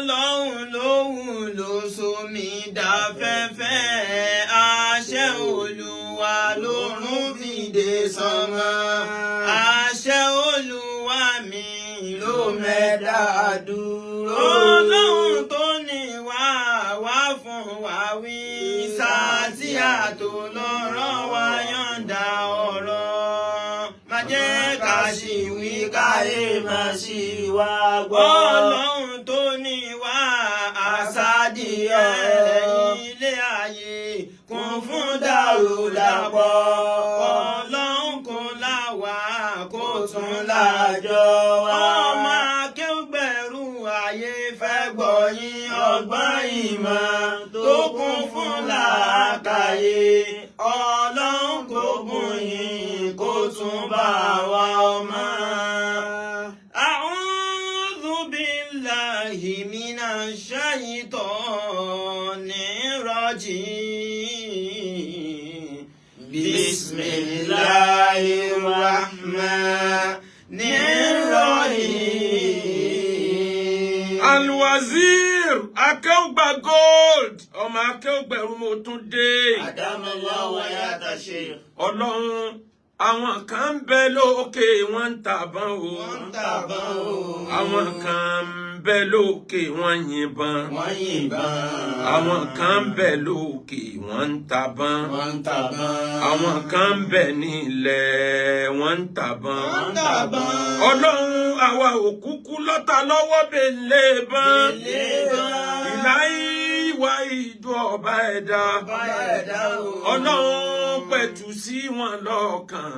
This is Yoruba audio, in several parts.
Ọlọ́run lóhùn ló somi dáfẹ́fẹ́, àṣẹ Olúwa lórun fìdé sánmọ̀, àṣẹ Olúwa mi ló mẹ́ta dúró. Ọlọ́run tó ní wá wá fún wa wí sátìyà tó lọ́rọ̀ wá yọ̀ǹda ọ̀rọ̀, má jẹ́ ká ṣì wí káyé má ṣì wá gbọ́. Ọlọ́run tó ní wá àṣàdìyẹ ilé ayé kún fún dàrúdàpọ̀, Ọlọ́run kò láwà kó tún lájọ wá. Ọmọ akéwùgbẹ̀rù ayé fẹ́ gbọ́ yín, ọgbọ́n ìmọ̀ tó kún fún làákàyè, Ọlọ́run kò bùn yín kó tún bá wa ọmọ. أعوذ بالله من الشيطان الرجيم. بسم الله الرحمن الرحيم. Alwazir Akéwùgbà Gold, ọmọ akéwùgbẹ̀rù, mo tún dé. أدام الله حياة الشيخ. Ọlọ́run, àwọn kan ń bẹ lókè, wọ́n ń tàbọn o. Wọ́n ń tàbọn o. Àwọn kan ń bẹ lókè, wọ́n ń yìnbọn. Wọ́n yìnbọn. Àwọn kan ń bẹ lókè, wọ́n ń tàbọn. Wọ́n ń tàbọn. Àwọn kan ń bẹ nílẹ̀, wọ́n ń tàbọn. Wọ́n ń tàbọn. Ọlọ́run, àwa òkúkú lọ́ta lọ́wọ́ bèlè bán. Bèlè bán. Ìláyìí wá ìjọ ọba ẹ̀dá. Ọba ẹ̀dá o. Ọlọ́run, pẹ̀tù sí wọn lọ́kàn,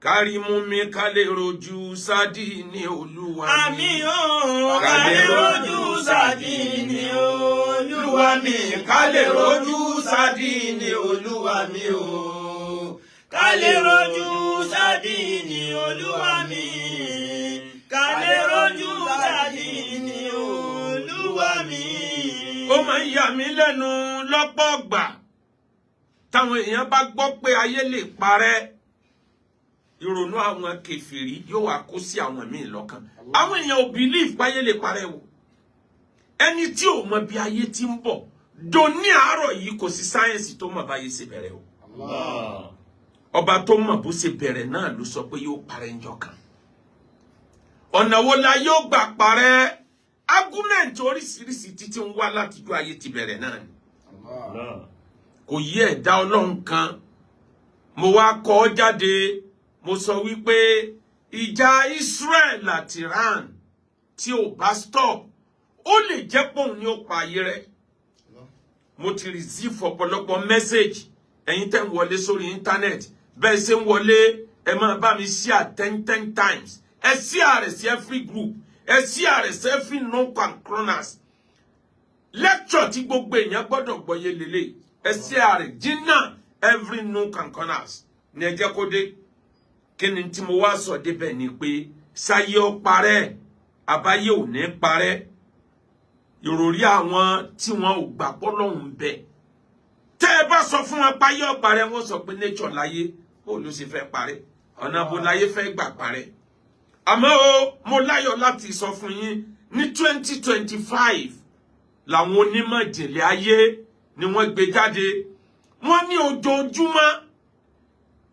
kárí mú mi ká lè rojú sádì ní Olúwa mi. Àmín o, ká lè rojú sádì ní Olúwa mi. Ká lè rojú sádì ní Olúwa mi o. Ká lè rojú sádì ní Olúwa mi. Ká lè rojú sádì ní Olúwa mi. Ó máa ń yà mí lẹ́nu lọ́pọ̀ ọgbà táwọn èèyàn bá gbọ́ pé ayé lè parẹ́, ìrònú àwọn kèfèrí yóò wá kó sí àwọn míì lọ́kàn. Àwọn èèyàn ò believe páyé lè parẹ́ o. Ẹni tí ò mọ bí ayé ti ń bọ̀ dòní àárọ̀ yìí, kò sí sáyẹ́ǹsì tó mọ̀ báyé ṣe bẹ̀rẹ̀ o. Ọba tó mọ̀ bó ṣe bẹ̀rẹ̀ náà ló sọ pé yóò parẹ́ ńjọ́ kan. Ọ̀nà wo la yóò gbà parẹ́? Argument oríṣiríṣi títí ń wá látijọ́ ayé ti bẹ̀rẹ̀ náà ni kò yí ẹ̀dá Ọlọ́run kan. Mo wá kọ ọ́ jáde, mo sọ wípé ìjà Israel àti Iran, tí ò bá stop, ó lè jẹ́ pòun ni ó pa ayé rẹ̀. Mo ti receive ọ̀pọ̀lọpọ̀ message. Ẹ̀yin tẹ́ ń wọlé sórí internet, bẹ́ẹ̀ ṣe ń wọlé, ẹ máa bá mi share 10 10 times. Ẹ share rẹ̀ sí every group, ẹ share rẹ̀ sí every nook and corners. Lecture tí gbogbo èèyàn gbọ́dọ̀ gbọ́yé lélẹ̀, ẹ share rẹ̀ jìnnà, every nook and corners ní ẹ jẹ́ kó dé. Kí ni tí mo wá sọ débẹ̀ ni pé sáyé ó parẹ́, àbáyé ò ní parẹ́. Ìròrí àwọn tí wọn ò gbà pọ́lọ́hún bẹ, tẹ́ ẹ bá sọ fún wọn páyé ó parẹ́, wọ́n sọ pé nature láyé, bó ló ṣe fẹ́ parẹ́? Ọ̀nà bó láyé fẹ́ gbà parẹ́? Àmọ́ o, mo láyọ̀ láti sọ fún yín, ní 2025 làwọn onímọ̀ ìjìnlẹ̀ ayé ni wọ́n gbé jáde. Wọ́n ní ojoojúmọ́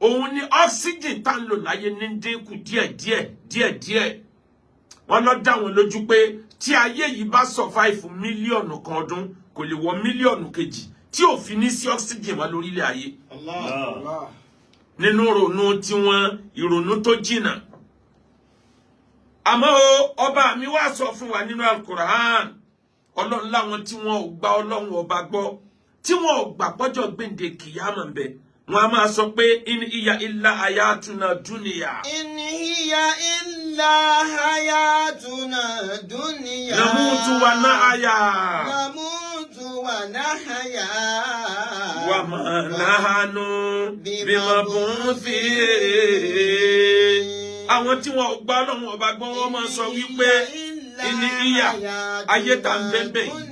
òun ni oxygen tá ń lò láyé ní dínkù díẹ̀díẹ̀ díẹ̀díẹ̀. Wọ́n lọ dá wọn lójú pé tí ayé yìí bá survive 1 million ọdún, kò lè wọ 2 million tí ò fi ní sí oxygen mọ́ lórílẹ̀ ayé. Nínú ìrònú tiwọn, ìrònú tó jìnnà. Àmọ́ o, ọba mi wá sọ fún wa nínú Alukur'an, Ọlọ́run láwọn tí wọn ò gba Ọlọ́run ọba gbọ́, tí wọn ò gbà pọ́jọ́ gbèǹde kìyàmọ̀ ń bẹ, wọn a máa sọ pé إن هي إلا حياتنا الدنيا. إن هي إلا حياتنا الدنيا. نموت ونحيا. نموت ونحيا. وما نحن بمبعوثين. Àwọn tí wọn ò gba Ọlọ́run ọba gbọ́, wọ́n máa sọ wípé إن هي, ayé tá ń bẹ́ẹ̀ yìí,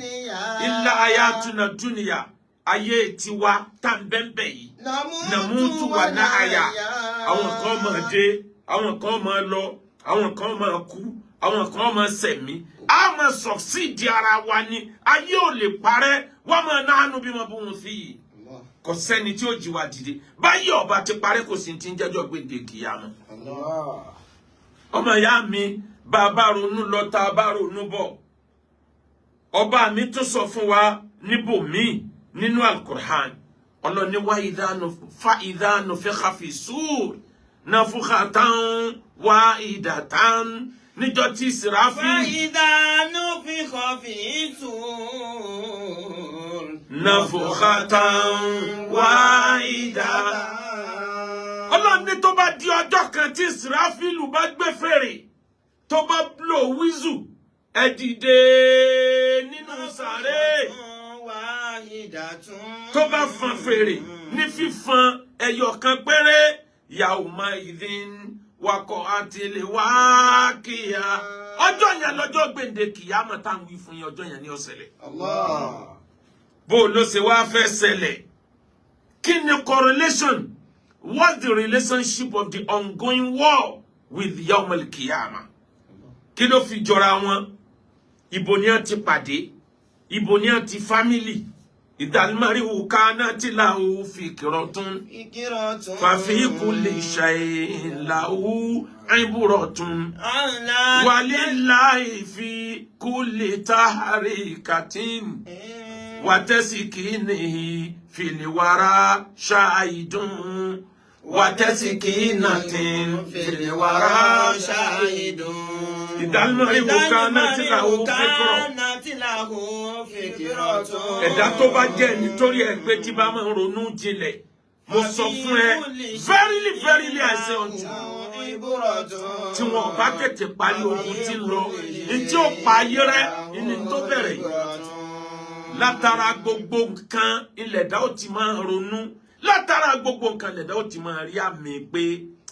إلا حياتنا الدنيا, ayé tiwa tá ń bẹ́ẹ̀ yìí, نموت ونحيا, àwọn kan máa dé, àwọn kan máa lọ, àwọn kan máa kú. Àwọn kan máa sẹ̀mí, a máa succeed ara wa ni. Ayé ò lè parẹ́. Wọ́n máa náánú bí wọ́n bú wọn sí yìí. Kò sẹ́ni tí ó jí wa dìde. Báyìí ọba ti parẹ́, kò sí ti ń jẹ́jọ́ gbèǹde kìyàmù. Ọmọ ìyá mi, bàbá ronú lọ, tá a bá ronú bọ̀, ọba mi tún sọ fún wa níbòmíì nínú Alukur'an. Ọlọ́ni wa fa idha nufikha fi sur nafukhatan wahidatan, níjọ́ tí Israfil. فإذا نفخ في الصور Nafukhatan wahidatan. Ọlọ́run ní tó bá di ọjọ́ kan tí Israfilu bá gbé fèrè, tó bá blow whistle, ẹ dìde nínú sàárè. Tó bá fan fèrè ní fífan ẹyọ kan péré, yawma idhin waqa'atil waqi'a, ọjọ́ yẹn lọ́jọ́ gbèǹde kìyàmọ̀ tá à ń wí fún yín. Ọjọ́ yẹn ní ó ṣẹlẹ̀. Bó ló ṣe wá fẹ́ ṣẹlẹ̀? Kí ni correlation? What's the relationship of the ongoing war with yawmal kiyama? Kí ló fi jọra wọn? Ibo ni a ti pàdé? Ibo ni a ti family? Ìdálmárìwò kaná tí làwọn fi kìrọ̀ tún fàfi kulli shay'in lahu ibratun walillahi fi kulli tahrikatin watasikinihi fil wara shahidun watasikinatin fil wara shahidun. Ìdálmárìwò kaná tí làwọn fi kìrọ̀. Ẹ̀dá tó bá jẹ́ nítorí ẹgbẹ́ tí bá máa ń ronú jinlẹ̀, mo sọ fún ẹ, verily, verily, I say unto you, tí wọn bá tètè parí ogun tí ń lọ ní tí ó pa ayé rẹ ní tó bẹ̀rẹ̀ yìí, látara gbogbo nǹkan ilẹ̀ dá ó ti máa ronú, látara gbogbo nǹkan ilẹ̀ dá ó ti máa rí àmì pé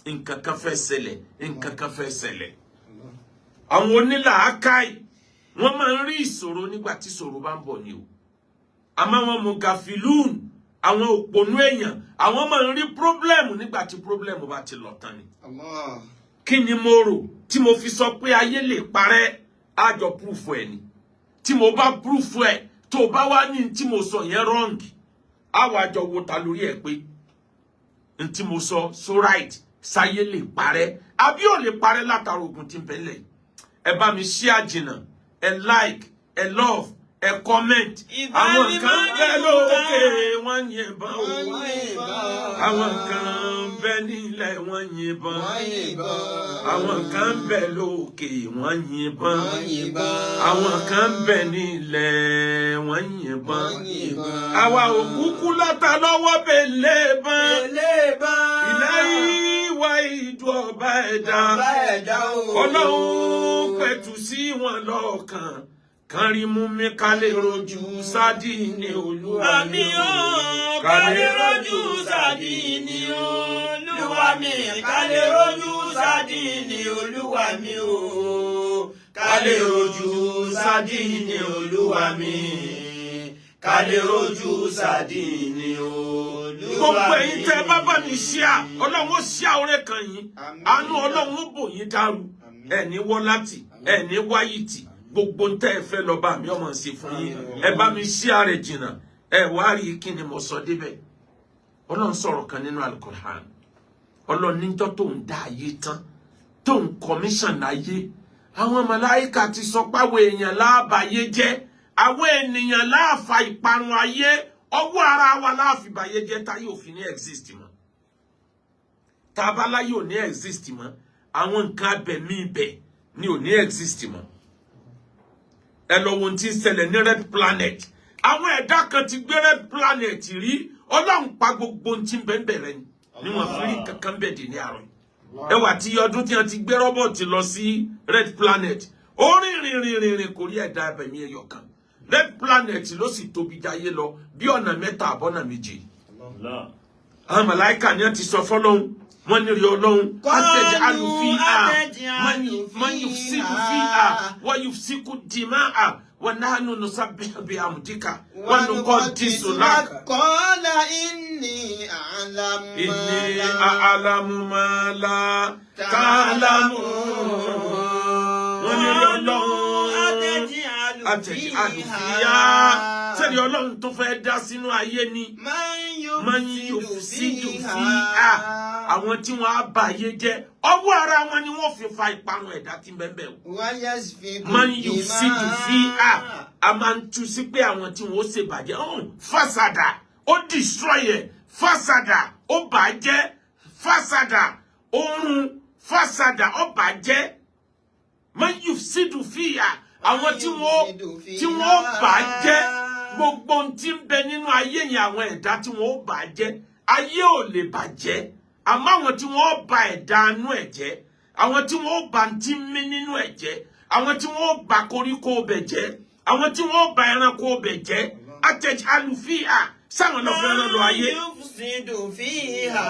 nǹkan kan fẹ́ ṣẹlẹ̀, nǹkan kan fẹ́ ṣẹlẹ̀. Àwọn onílàákàyè, wọ́n máa ń rí ìṣòro nígbà tí ìṣòro bá ń bọ̀ ni o. Àmọ́ àwọn mugafilun, àwọn òpònú èèyàn, àwọn máa ń rí problem nígbà tí problem bá ti lọ tán ni. Kí ni mo rò tí mo fi sọ pé ayé lè parẹ́? Àjọ proof ẹ̀ ni. Tí mo bá proof ẹ̀, tó o bá wá ní tí mo sọ yẹn wrong, á wàá jọ wo ta lórí ẹ̀ pé n tí mo sọ so right. Sáyé lè parẹ́ àbí ò lè parẹ́ látara ogun tí ń bẹ lẹ̀? Ẹ bá mi share jìnnà, ẹ like, ẹ love, ẹ comment. Àwọn kan bẹ lókè, wọ́n yìnbọn o. Àwọn kan bẹ nílẹ̀, wọ́n yìnbọn. Àwọn kan bẹ lókè, wọ́n yìnbọn. Àwọn kan bẹ nílẹ̀, wọ́n yìnbọn. Àwa òkúkú lọ́ta lọ́wọ́ bẹ̀lẹ̀ bán ilé ìwà ìdú ọba ẹ̀dá. Ọlọ́run pẹ̀tù sí wọn lọ́kàn kan rí mú mi ká lè rojú sádìní Olúwa mi. Àmì o, ká lè rojú sádìní Olúwa mi, ká lè rojú sádìní Olúwa mi o, ká lè rojú sádìní Olúwa mi, ká lè rojú sádìní Olúwa mi. Gbogbo ẹ̀yin tẹ́ bá bá mi ṣíà, Ọlọ́run ó ṣíà oore kan yín, àánú Ọlọ́run ó bò yín dàrú. Ẹni wọ́ láti ẹni wáyìí tì, gbogbo ń tẹ́ ẹ fẹ́ lọ bá mi ọmọ ṣe fún yín. Ẹ bá mi ṣíà rẹ̀ jìnnà. Ẹ wá rí kí ni mo sọ débẹ̀. Ọlọ́run sọ̀rọ̀ kan nínú Alukur'an. Ọlọ́run níjọ́ tó ń dá ayé tán, tó ń commission ayé, àwọn màláíkà ti sọ páwọn èèyàn láàbàyé jẹ́, àwọn ènìyàn láàfa ìparun ayé, ọwọ́ ara wa láàfìbàyé jẹ́, táyé òfin ní exist mọ́. Tabaláyé ò ní exist mọ́, àwọn nǹkan abẹ̀mí ibẹ̀ ni ò ní exist mọ́. Ẹ lọ wo ohun tí ń ṣẹlẹ̀ ní red planet. Àwọn ẹ̀dá kan ti gbé red planet rí. Ọlọ́run pa gbogbo ohun tí ń bẹ ń bẹ̀rẹ̀ ni níwọ̀n fi rí kankan bẹ̀ dì ní àárọ̀. Ẹ wà tí ọdún tí wọ́n ti gbé robot lọ sí red planet, ó rìn rìn rìn rìn rìn, kò rí ẹ̀dá abẹ̀mí ẹyọ kan. Red planet ló sì tóbi jáyé lọ bí ọ̀nà mẹ́ta àbọ̀nà méje. Àwọn màláìkà ni wọ́n ti sọ fọ́lọ́hún, wọ́n ní rí Ọlọ́run, ataj'alu fiha man yufsidu fiha wa yufsiku dima'a wa nahnu nusabbihu bihamdika wa nuqaddisu lak. Qala inni a'lamu ma Inni la a'lamu ma la ta'lamun. Wọ́n ní Sẹ́rí Ọlọ́run أتجعل àtẹ̀jì àlùfíà, sẹ́rí Ọlọ́run tó fẹ́ dá sínú ayé ni من man يفسد yufsidu فيها. fiha, àwọn tí wọ́n á bà ayé jẹ́, ọwọ́ ara wọn ni wọ́n fi fa ìparun ẹ̀dá tí ń bẹ bẹ́ẹ̀ o. ويسفك Man yufsidu fiha, الدماء. A máa ń tú sí pé àwọn tí wọ́n ó ṣèbàjẹ́ ọ̀hún, فسد, ó destroy ẹ̀, فسد, ó bà á jẹ́, فسد, ó run, فسد, ó bà á jẹ́. Man yufsidu fiha, àwọn tí wọ́n bà á jẹ́, gbogbo ohun tí ń bẹ nínú ayé yẹn, àwọn ẹ̀dá tí wọ́n ó bà á jẹ́, ayé ò lè bàjẹ́, àmọ́ àwọn tí wọ́n bà ẹ̀dá inú ẹ̀ jẹ́, àwọn tí wọ́n bà ń tí ń mí nínú ẹ̀ jẹ́, àwọn tí wọ́n bà koríko ọbẹ̀ jẹ́, àwọn tí wọ́n bà ẹranko ọbẹ̀ jẹ́, أتجعل فيها, sáwọn lọ fẹ́ràn lọ ayé. يفسد فيها.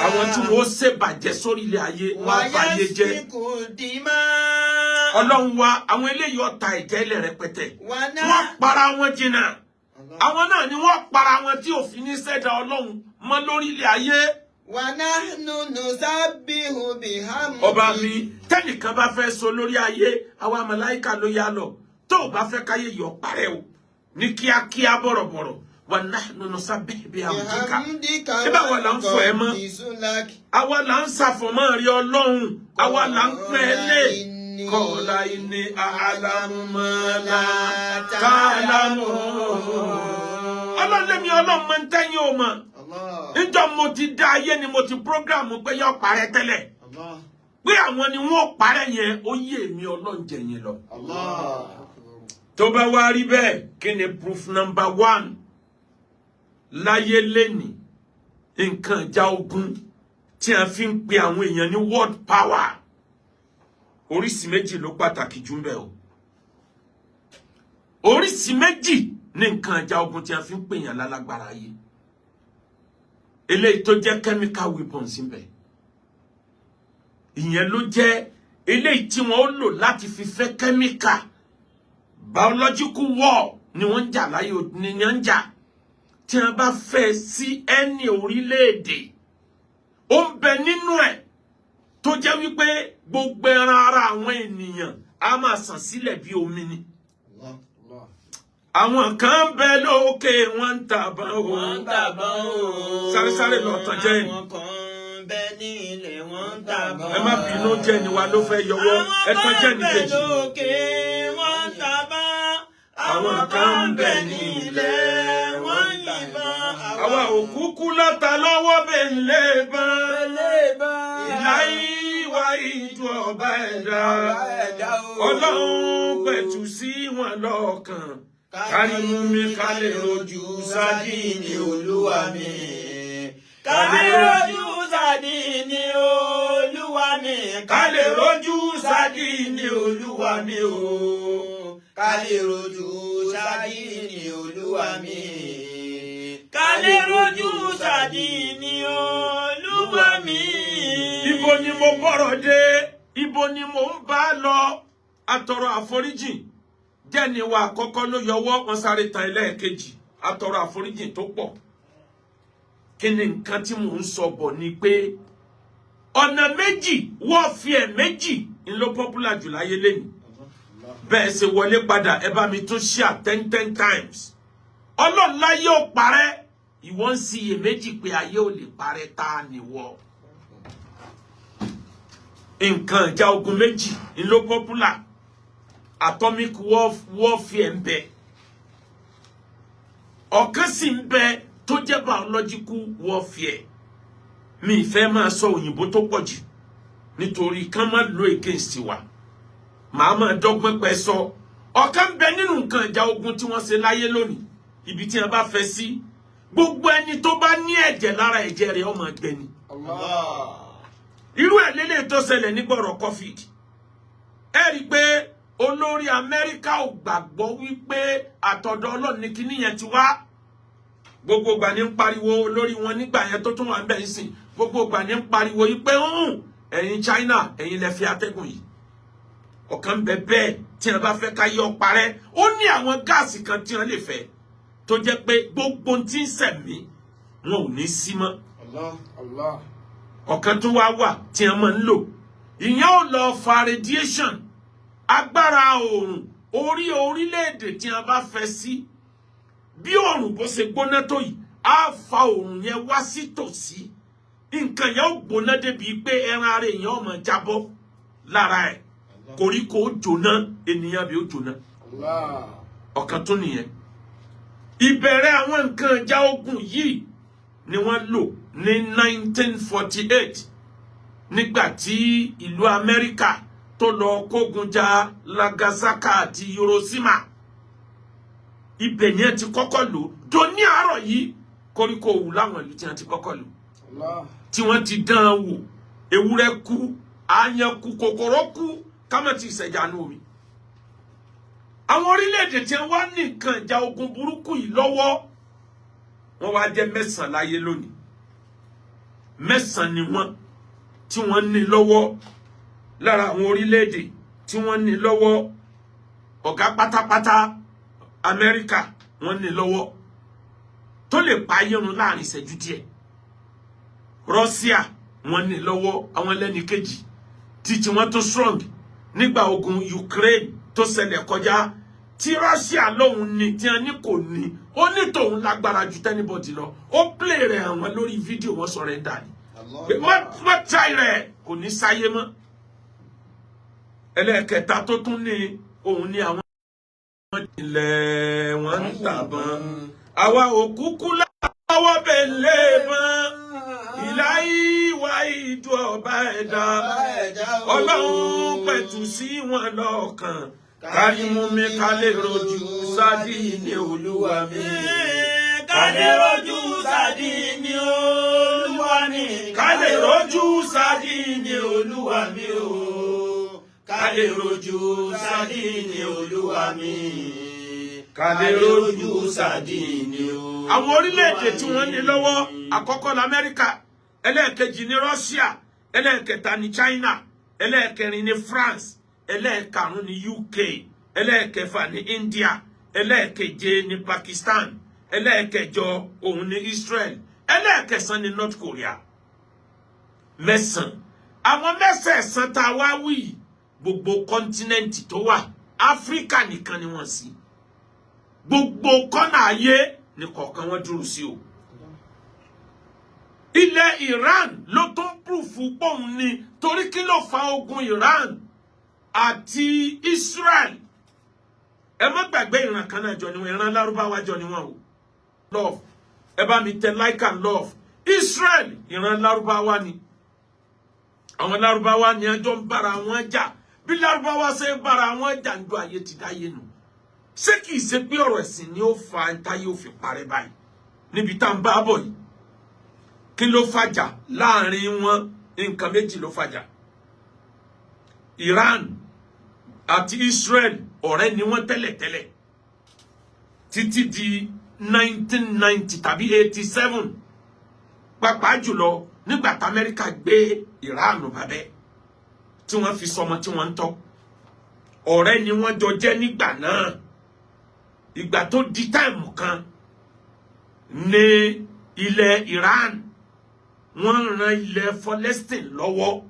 Àwọn tí wọ́n ṣèbàjẹ́ sórí ilẹ̀ ayé, wọ́n bà ayé jẹ́. ويسفك الدماء. Ọlọ́run wa, àwọn eléyìí ọ̀ta ẹ̀jẹ̀ ilẹ̀ rẹpẹtẹ, ونحن wọ́n para wọn jìnnà, àwọn náà ni wọ́n para wọn tí òfin ní sẹ́dá Ọlọ́run mọ́ lórí ilẹ̀ ayé. ونحن نسبح بحمدك. Ọba mi, tẹ́nìkan bá fẹ́ sọ lórí ayé, àwa màláíkà ló yá lọ. Tó o bá fẹ́ káyé yọ parẹ́ o ní kíákíá bọ̀rọ̀bọ̀rọ̀, ونحن نسبح بحمدك. بحمدك. Ṣé báwa là ń fọ ẹ mọ́? ونقدس لك. Àwa là ń ṣàfọ̀mọ́ rí Ọlọ́run, àwa là ń pẹ́ ẹ lé. قال إني أعلم ما لا تعلمون. Ọlọ́run lẹ́mi, Ọlọ́run máa ń tẹ́yìn o mọ̀. Allah. Níjọ́ mo ti dá ayé ni mo ti program pé yọ parẹ́ tẹ́lẹ̀. Allah. Pé àwọn ni wọ́n parẹ́ yẹn, ó yé mi Ọlọ́run jẹ yẹn lọ. Allah. Tó bá wá rí bẹ́ẹ̀, kí ni proof number one láyé lẹ́nìí? Nǹkan ìjà ogun tí a fi ń pe àwọn èèyàn ní world power, oríṣi méjì ló pàtàkì jù ń bẹ o. Oríṣi méjì ní nǹkan ìjà ogun tí a fi ń pè yàn lálágbára ayé. Eléyìí tó jẹ́ chemical weapons ń bẹ, ìyẹn ló jẹ́ eléyìí tí wọ́n ó lò láti fi fẹ́ chemical. Biological war ni wọ́n ń jà láyé ni wọ́n ń jà. Tí wọ́n bá fẹ́ sí ẹni orílẹ̀-èdè, ó ń bẹ nínú ẹ̀ tó jẹ́ wípé gbogbo ẹran ara àwọn ènìyàn á máa sàn sílẹ̀ bí omi ni. Allah. Allah. Àwọn kan ń bẹ lókè, wọ́n ń tàbọn o. Wọ́n ń tàbọn o. Sáré sáré lọ tàn jẹ́ yìí. Àwọn kan ń bẹ ní ilẹ̀, wọ́n ń tàbọn. Ẹ má bínú, jẹ́ ni wa ló fẹ́ yọwọ́ ẹ tàn jẹ́ ní Àwọn kan ń bẹ kejì. lókè, wọ́n ń tàbọn. Àwọn kan ń bẹ ní ilẹ̀, wọ́n ń yìnbọn. Àwa òkúkú lọ́ta lọ́wọ́ bẹ́ẹ̀ bán ìláyé wa ìjọ ọba ẹ̀dá. Ọlọ́run pẹ̀tù sí wọn lọ́kàn, kárí mú mi ká lè rojú sádìní Olúwa mi. Ká lè rojú sádìní Olúwa mi. Ká lè rojú sádìní Olúwa mi o. Ká lè rojú sádìní Olúwa mi. Ká lè rojú sádìní Olúwa mi. Ibo ni mo bọ̀rọ̀ dé? Ibo ni mo ń bá lọ? Atọrọ àforíjìn. Jẹ́ni wa àkọ́kọ́ ló yọwọ́, wọn sáré tan ẹlẹ́ẹ̀kejì. Atọrọ àforíjìn tó pọ̀. Kí ni nǹkan tí mò ń sọ bọ̀ ni pé ọ̀nà méjì, warfare méjì ń ló popular jù láyé lẹ́yìn. Bẹ́ẹ̀ ṣe wọlé padà, ẹ bá mi tún share 10 10 times. Ọlọ́run láyé ò parẹ́, ìwọ ń ṣiyèméjì pé ayé ò lè parẹ́, tá a nìwọ. Nǹkan ìjà ogun méjì ń ló popular. Atomic warfare ń bẹ, ọ̀kan sì ń bẹ tó jẹ́ biological warfare. Mi ìfẹ́ máa sọ òyìnbó tó pọ̀ jù nítorí kán má lo against wa, màá máa dọ́gbọ́n pẹ́ sọ. Ọ̀kan ń bẹ nínú nǹkan ìjà ogun tí wọ́n ṣe láyé lónìí, ibi tí wọ́n bá fẹ́ sí, gbogbo ẹni tó bá ní ẹ̀jẹ̀ lára, ẹ̀jẹ̀ rẹ̀ ó máa gbẹ ni. Irú ẹ̀ lélẹ̀ tó ṣẹlẹ̀ nígbà ọ̀rọ̀ COVID. Ẹ rí i pé olórí Amẹ́ríkà ò gbàgbọ́ wípé àtọ̀dọ̀ Ọlọ́run ní kíní yẹn ti wá. Gbogbo ìgbà ní ń pariwo, olórí wọn nígbà yẹn tó tún wà ń bẹ̀ ń sìn, gbogbo ìgbà ní ń pariwo yìí pé ẹ̀yin China, ẹ̀yin lẹ fi atẹ́gùn yìí. Ọ̀kan bẹ bẹ́ẹ̀ tí wọ́n bá fẹ́ ká yọ parẹ́, ó ní àwọn gáàsì kan tí wọ́n lè fẹ́ tó jẹ́ pé gbogbo ohun tí ń sẹ̀mí wọn ò ní sí mọ́. Allah. Ọ̀kan tó wá wà tí wọ́n máa ń lò, ìyẹn ò lọ fa radiation. Agbára oòrùn orí orílẹ̀-èdè tí a bá fẹ́ sí, bí oòrùn bó ṣe gbóná tó yìí, á fa oòrùn yẹn wá sí tòsí. Nǹkan yẹn ó gbóná débi pé ẹran ara èèyàn ó máa jábọ́ lára ẹ̀, koríko ó jóná, ènìyàn bí ó jóná. Allah. Ọ̀kan tún nìyẹn. Ìbẹ̀rẹ̀ àwọn nǹkan ìjà ogun yìí ni wọ́n lò ní 1948, nígbà tí ìlú Amẹ́ríkà tó lọ kógun jà Nagasaki àti Hiroshima. Ibẹ̀ ni ẹ ti kọ́kọ́ lò tó ní àárọ̀ yìí. Koríko òwú láwọn ìlú tí wọ́n ti kọ́kọ́ lò, Allah. tí wọ́n ti dán an wò, ewúrẹ́ kú, àyàn kú, kòkòrò kú, kámẹ́ ti ìṣẹ̀jà nù omi. Àwọn orílẹ̀-èdè tí wọ́n wá ní nǹkan ìjà ogun burúkú yìí lọ́wọ́, wọ́n wá jẹ́ 9 láyé lónìí. 9 ni wọ́n tí wọ́n ní lọ́wọ́. Lára àwọn orílẹ̀-èdè tí wọ́n ní lọ́wọ́, ọ̀gá pátápátá, Amẹ́ríkà, wọ́n ní lọ́wọ́ tó lè pa ayé run láàrin ìṣẹ́jú díẹ̀. Russia, wọ́n ní lọ́wọ́. Àwọn ẹlẹ́ni kejì títí wọ́n tó strong nígbà ogun Ukraine tó ṣẹlẹ̀ kọjá, tí Russia lóhun ní, tí wọ́n ní kò ní, ó ní tòun lágbára ju t' anybody lọ. Ó play rẹ̀ àwọn lórí fídíò, wọ́n sọ̀rọ̀ ẹ̀ dà ní Allah. pé má try rẹ̀, kò ní sáyé mọ́. Ẹlẹ́ẹ̀kẹta tó tún ní òun ní àwọn ilẹ̀ wọn ń tàbọn, àwa òkúkú láwọ́ bẹ̀ lé mọ́ ìláyíwá ìjọ ọba ẹ̀dá. Ọlọ́run pẹ̀tù sí wọn lọ́kàn, kárí mú mi ká lè rojú sádìní Olúwa mi. Ká lè rojú sádìní Olúwa mi. Ká lè rojú sádìní Olúwa mi o. Ká lè rojú sádìní Olúwa mi. Ká lè rojú sádìní Olúwa mi. Àwọn orílẹ̀-èdè tí wọ́n ní lọ́wọ́, àkọ́kọ́ lamẹ́ríkà, ẹlẹ́ẹ̀kejì ní Russia, ẹlẹ́ẹ̀kẹta ní China, ẹlẹ́ẹ̀kẹrin ní France, ẹlẹ́ẹ̀karùn ní UK, ẹlẹ́ẹ̀kẹfà ní India, ẹlẹ́ẹ̀keje ní Pakistan, ẹlẹ́ẹ̀kẹjọ òun ní Israel, ẹlẹ́ẹ̀kẹsàn ní North Korea. 9. Àwọn mẹ́sẹ̀ẹ̀sán tá a wá wí yìí, gbogbo continent tó wà, Áfíríkà nìkan ni wọ́n sí. Gbogbo kọ́nà ayé ní kọ̀ọ̀kan wọn dúró sí o. Ilẹ̀ Iran ló tó ń proof pòun ni. Torí kí ló fa ogun Iran àti Israel? Ẹ má gbàgbé, ìran kan náà jọ ni wọn, ìran Lárúbáwá jọ ni wọn o. Love, ẹ bá mi tẹ like and love. Israel, ìran Lárúbáwá ni. Àwọn Lárúbáwá ni ẹjọ́ ń bára wọn jà. Bí Lárúbáwá ṣe ń bára wọn jà ń do ayé ti dáyé nù. Ṣé kìí ṣe pé ọ̀rọ̀ ẹ̀sìn ni ó fa táyé ò fi parẹ́ báyìí níbi tá à ń bá bọ̀ yìí? Kí ló fàjà láàrin wọn? Nǹkan méjì ló fàjà. Iran àti Israel, ọ̀rẹ́ ni wọ́n tẹ́lẹ̀tẹ́lẹ̀ títí di 1990 tàbí 87, pàápàá jùlọ nígbà tí Amẹ́ríkà gbé Iran bàbẹ́ tí wọ́n fi sọmọ tí wọ́n ń tọ́. Ọ̀rẹ́ ni wọ́n jọ jẹ́ nígbà náà. Ìgbà tó di time kan ní ilẹ̀ Iran, wọ́n ran ilẹ̀ Palestine lọ́wọ́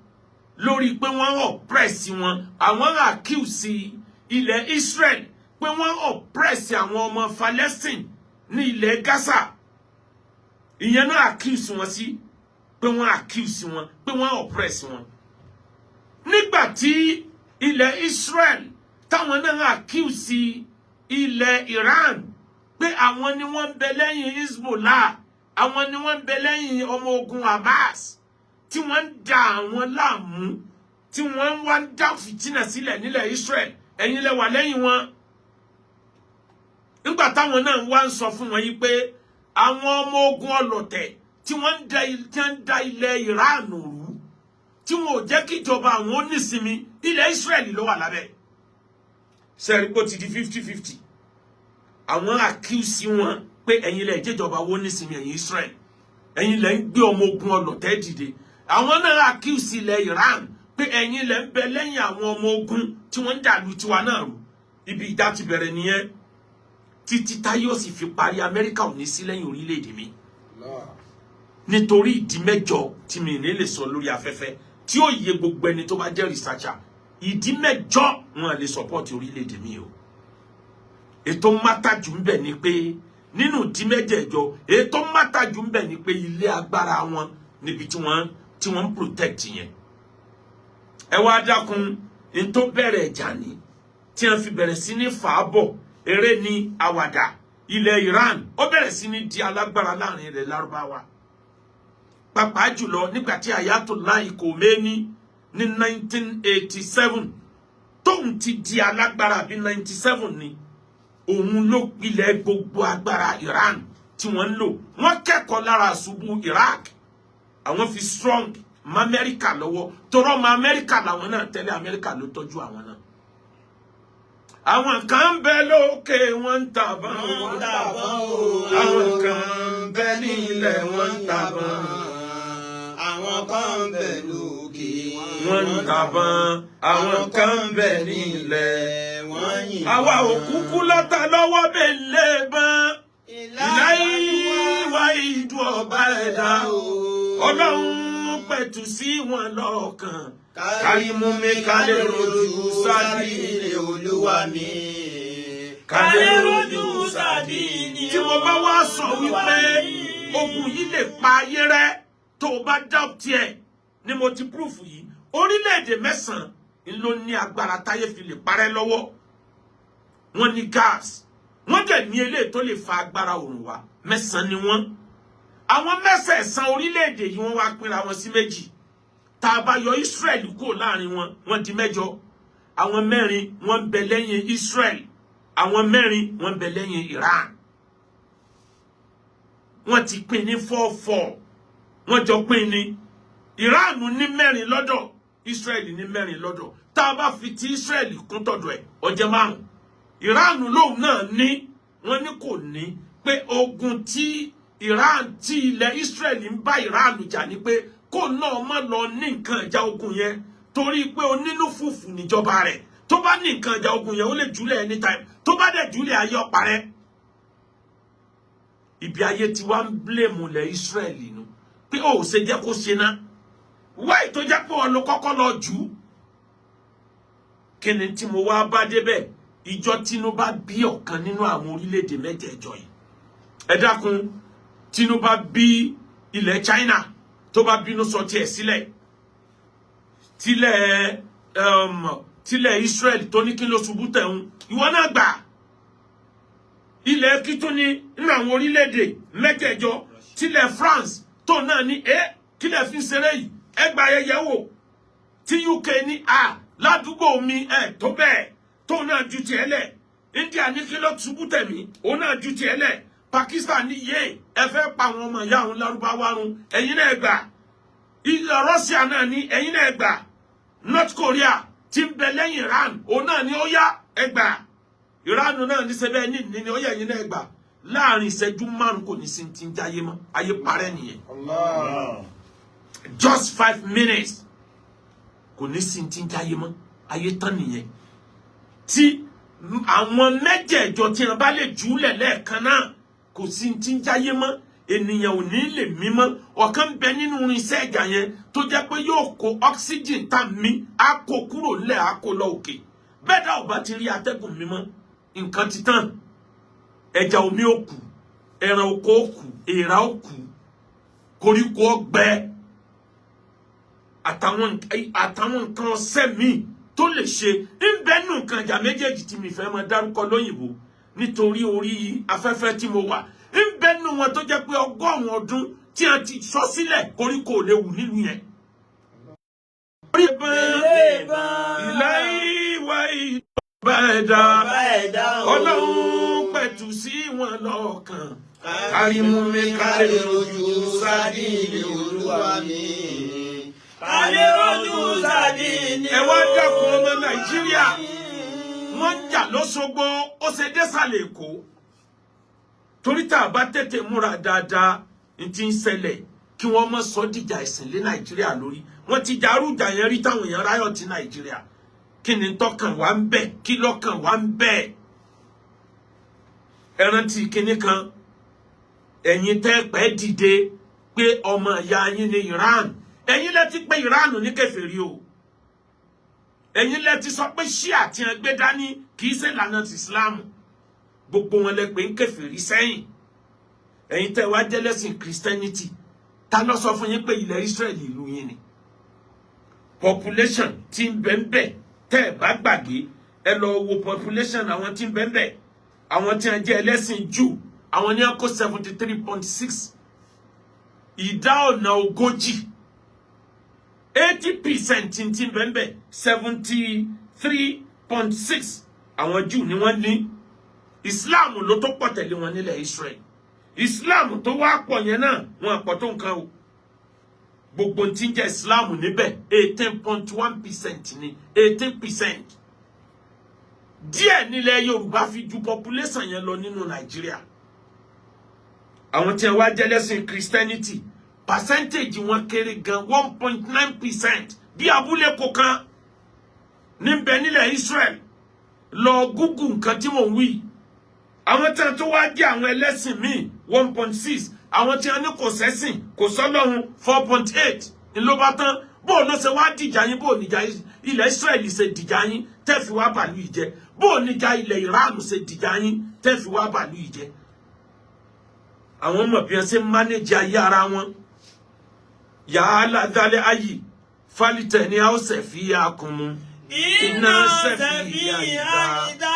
lórí pé wọ́n oppress wọn. Àwọn accuse ilẹ̀ Israel pé wọ́n oppress àwọn ọmọ Palestine ní ilẹ̀ Gaza. Ìyẹn náà accuse wọn sí pé wọ́n accuse wọn pé wọ́n oppress wọn. Nígbà tí ilẹ̀ Israel táwọn náà accuse ilẹ̀ Iran pé àwọn ni wọ́n ń bẹ lẹ́yìn Hezbollah, àwọn ni wọ́n ń bẹ lẹ́yìn ọmọ ogun Hamas tí wọ́n ń da àwọn láàmú, tí wọ́n ń wá ń dá fìtínà sílẹ̀ nílẹ̀ Israel, ẹ̀yin lẹ wà lẹ́yìn wọn. Nígbà táwọn náà wá ń sọ fún wọn yìí pé àwọn ọmọ ogun ọlọ̀tẹ̀ tí wọ́n ń da ilẹ̀ Iran rú, tí wọn ò jẹ́ kíjọba àwọn ó nísinmi, ilẹ̀ Israel ló wà lábẹ́ sẹ́ẹ̀rí pé ó ti di 50-50. Àwọn accuse wọn pé ẹ̀yin lẹ jẹ́jọba wo nísinmi, ẹ̀yin Israel, ẹ̀yin lẹ ń gbé ọmọ ogun ọlọ̀tẹ̀ dìde. Àwọn náà accuse ilẹ̀ Iran pé ẹ̀yin lẹ ń bẹ lẹ́yìn àwọn ọmọ ogun tí wọ́n ń dàlú tiwa náà rú. Ibi ìjà ti bẹ̀rẹ̀ nìyẹn títí táyé ó sì fi parí. Amẹ́ríkà ò ní sí lẹ́yìn orílẹ̀-èdè mi nítorí ìdí 8 tí mi ní lè sọ lórí afẹ́fẹ́, tí ó yẹ gbogbo ẹni tó bá jẹ́ researcher. Ìdí mẹ́jọ wọn lè support orílẹ̀-èdè mi o. Ètò mátàjù ń bẹ ni pé nínú ìdí mẹ́jẹ̀ẹ̀jọ, ètò mátàjù ń bẹ ni pé ilé agbára wọn níbi tí wọ́n ń protect yẹn. Ẹ wá dákun, n tó bẹ̀rẹ̀ ìjà ni tí wọ́n fi bẹ̀rẹ̀ sí ní fàábọ̀, eré ní àwàdà. Ilẹ̀ Iran, ó bẹ̀rẹ̀ sí ní di alágbára láàrin ilẹ̀ Lárúbáwá, pàápàá jùlọ nígbà tí Ayatollah Khomeini ní 1987 tóun ti di alágbára, bí 97 ni òun ló pilẹ̀ gbogbo agbára Iran tí wọ́n ń lò. Wọ́n kẹ́kọ̀ọ́ lára àṣubú Iraq, àwọn fi strong mọ Amẹ́ríkà lọ́wọ́, torọ́ mọ Amẹ́ríkà làwọn náà tẹ́lẹ̀. Amẹ́ríkà ló tọ́jú àwọn náà. Àwọn kan ń bẹ lókè, wọ́n ń tàbọn. Wọ́n ń tàbọn o. Àwọn kan ń bẹ ní ilẹ̀, wọ́n ń tàbọn. Àwọn kan ń bẹ lókè. Wọ́n ń tàbọn, àwọn kan ń bẹ ní ilẹ̀. Wọ́n yìnbọn. Àwa òkúkú lọ́ta lọ́wọ́ bẹ́ẹ̀ lè bán ìláyé wá ìdú ọba ẹ̀dá. Ọlọ́run pẹ̀tù sí wọn lọ́kàn, kárí mú mi ká lè rojú sádìní Olúwa mi. Ká lè rojú sádìní. Tí mo bá wá sọ wípé ogun yìí lè pa ayé rẹ, tó o bá doubt ẹ ni mo ti proof yìí. Orílẹ̀-èdè 9 ló ní agbára táyé fi lè parẹ́ lọ́wọ́. Wọ́n ní gas, wọ́n dẹ̀ ní eléyìí tó lè fa agbára òrùn wá. 9 ni wọ́n. Àwọn mẹ́sẹ̀ẹ̀sán orílẹ̀-èdè yìí, wọ́n wá pínra wọn sí méjì. Tá a bá yọ Israel kúrò láàrin wọn, wọ́n di mẹ́jọ. Àwọn mẹ́rin wọ́n ń bẹ lẹ́yìn Israel, àwọn mẹ́rin wọ́n ń bẹ lẹ́yìn Iran. Wọ́n ti pín ní 4-4, wọ́n jọ pín ní. Iran ní mẹ́rin lọ́dọ̀, Israel ní mẹ́rin lọ́dọ̀. Tá a bá fi ti Israel kún tọ̀dọ̀ ẹ̀, ó jẹ́ márùn. Iran lóun náà ní, wọ́n ní kò ní pé ogun tí Iran, tí ilẹ̀ Israel ń bá Iran jà ní pé kó náà má lọ ní nǹkan ìjà ogun yẹn, torí pé onínú fùfù níjọba rẹ̀. Tó bá ní nǹkan ìjà ogun yẹn, ó lè jùlẹ̀ anytime. Tó bá dẹ̀ jùlẹ̀, ayé ọ̀pá rẹ̀. Ibi ayé tí wàá ń blame ilẹ̀ Israel nu pé ó ṣe jẹ́ kó ṣe ná wáyé tó jẹ́ pé wọn ló kọ́kọ́ lọ jù ú. Kí ni tí mo wá bá débẹ̀? Ìjọ Tinubu bí ọ̀kan nínú àwọn orílẹ̀-èdè mẹ́jẹ̀ẹ̀jọ yìí, ẹ dákun, Tinubu bí ilẹ̀ China, tó bá bínú sọ tiẹ̀ sílẹ̀, tilẹ̀ Israel tó ní kí ló ṣubú tẹ̀hún, ìwọ náà gbà ilẹ̀ kítúni nínú àwọn orílẹ̀-èdè mẹ́jẹ̀ẹ̀jọ, tilẹ̀ France tó náà ní ẹ kílẹ̀ fi ń ṣeré yìí, ẹ gba ayẹyẹ wò, tí UK ní a ládùúgbò mi ẹ tó bẹ́ẹ̀, tó náà ju tiẹ̀ lẹ̀. India ní kí ló ṣubú tẹ̀mí, òun náà ju tiẹ̀ lẹ̀. Pakistan ní yé ẹ fẹ́ pa àwọn ọmọ ìyá òun lárúbáwá run, ẹ̀yin náà gbà. Ilẹ̀ Russia náà ní ẹ̀yin náà gbà. North Korea tí ń bẹ lẹ́yìn Iran, òun náà ní ó yá, ẹ gbà. Iran náà ní sẹ́bẹ̀ ní ní ó yá, ẹ̀yin náà gbà. Láàrin ìṣẹ́jú 5 kò ní sí ti ń jáyé mọ́, ayé parẹ́ nìyẹn. Allah. Just 5 minutes, kò ní sí ti ń jáyé mọ́, ayé tán nìyẹn. Tí àwọn mẹ́jẹ̀ẹ̀jọ tí wọn bá lè jùúlẹ̀ lẹ́ẹ̀kan náà, kò sí ti ń jáyé mọ́, ènìyàn ò ní lè mímọ́. Ọ̀kan bẹ nínú irinṣẹ́ ìjà yẹn tó jẹ́ pé yóò kó oxygen tá mí, á kó kúrò nílẹ̀, á kó lọ òkè. Bẹ́ẹ̀ dá ò bá ti rí atẹ́gùn mímọ́, nǹkan ti tán. Ẹja omi ó kú, ẹran oko ó kú, èèrà ó kú, koríko ó gbẹ, àtàwọn nǹkan ọ̀sẹ̀ míì tó lè ṣe ń bẹ nù nǹkan ìjà méjèèjì tí mi fẹ́ máa dárúkọ lóyìnbó nítorí orí afẹ́fẹ́ tí mo wà, ń bẹ nù wọn tó jẹ́ pé 100 ọdún tí a ti sọ sílẹ̀, koríko ò lè wù nílùú yẹn. Orí ìbọn ìlà ìwà ìjọba ẹ̀dá, Ọlọ́run pẹ̀tù sí wọn lọ́kàn, kárí mú mi ká lè rojú sádìní Olúwa mi. Ká lè rojú sádìní. Ẹ wá dákun, ọmọ Nàìjíríà, wọ́n ń jà lọ́sọ̀gbọ́, ó ṣe désàlẹ̀ Èkó, torí tá a bá tètè múra dáadáa, n ti ń ṣẹlẹ̀ kí wọ́n má sọ dìjà ìsìn lé Nàìjíríà lórí. Wọ́n ti jarújà yẹn rí táwọn èèyàn ráyọ̀ ti Nàìjíríà. Kí ni tọkàn wá ń bẹ̀? Kí lọ́kàn wá ń bẹ̀? Ẹ rántí kinní kan, ẹ̀yin tẹ́ pẹ́ dìde pé ọmọ ìyá yín ní Iran, ẹ̀yin lẹ ti pé Iran ní kèfèrí o. Ẹ̀yin lẹ ti sọ pé ṣíà tí wọ́n gbé dání kì í ṣe ìlànà ti Islam. Gbogbo wọn lẹ pé ń kèfèrí sẹ́yìn. Ẹ̀yin tẹ́ wá jẹ́ lẹ́sìn Christianity, ta ló sọ fún yín pé ilẹ̀ Israel ìlú yín ni? Population tí ń bẹ ń bẹ, tẹ́ ẹ bá gbàgbé, ẹ lọ wo population àwọn tí ń bẹ ń bẹ. Àwọn tí wọ́n jẹ́ ẹlẹ́sìn Júù, àwọn ní wọ́n kó 73.6, ìdá ọ̀nà 40, 80% tí ń bẹ ń bẹ, 73.6, àwọn Júù ni wọ́n ní. Islam ló tó pọ̀ tẹ̀lé wọn nílẹ̀ Israel. Islam tó wá pọ̀ yẹn náà, wọn àpọ̀ tó nǹkan o. Gbogbo tí ń jẹ́ Islam níbẹ̀, 18.1% ní, 18%. Díẹ̀ nílẹ̀ Yorùbá fi ju population yẹn lọ nínú Nàìjíríà. Àwọn tí wọ́n wá jẹ́ lẹ́sìn Christianity, percentage wọn kéré gan, 1.9%, bí abúlé kọ̀ọ̀kan níbẹ̀ nílẹ̀ Israel. Lọ Google nǹkan tí mò ń wí. Àwọn tí wọ́n tó wá jẹ́ àwọn ẹlẹ́sìn míì, 1.6. Àwọn tí wọ́n ní kò sẹ́sìn, kò sọ́lọ́run, 4.8 ló bá tán. Bó ló ṣe wá dìjà yín? Bó níjà ilẹ̀ Israel ṣe dìjà yín tẹ́ fi wá bàlú yìí jẹ́? Bó níjà ilẹ̀ Iran ṣe dìjà yín tẹ́ fi wá bàlú yìí jẹ́? Àwọn mọ̀ bí wọ́n ṣe ń manage ayé ara wọn. Yàrá dálé ayì falitẹ̀ ní a ó ṣẹ̀ fi yá kun mu. Iná sẹ́fì àìdá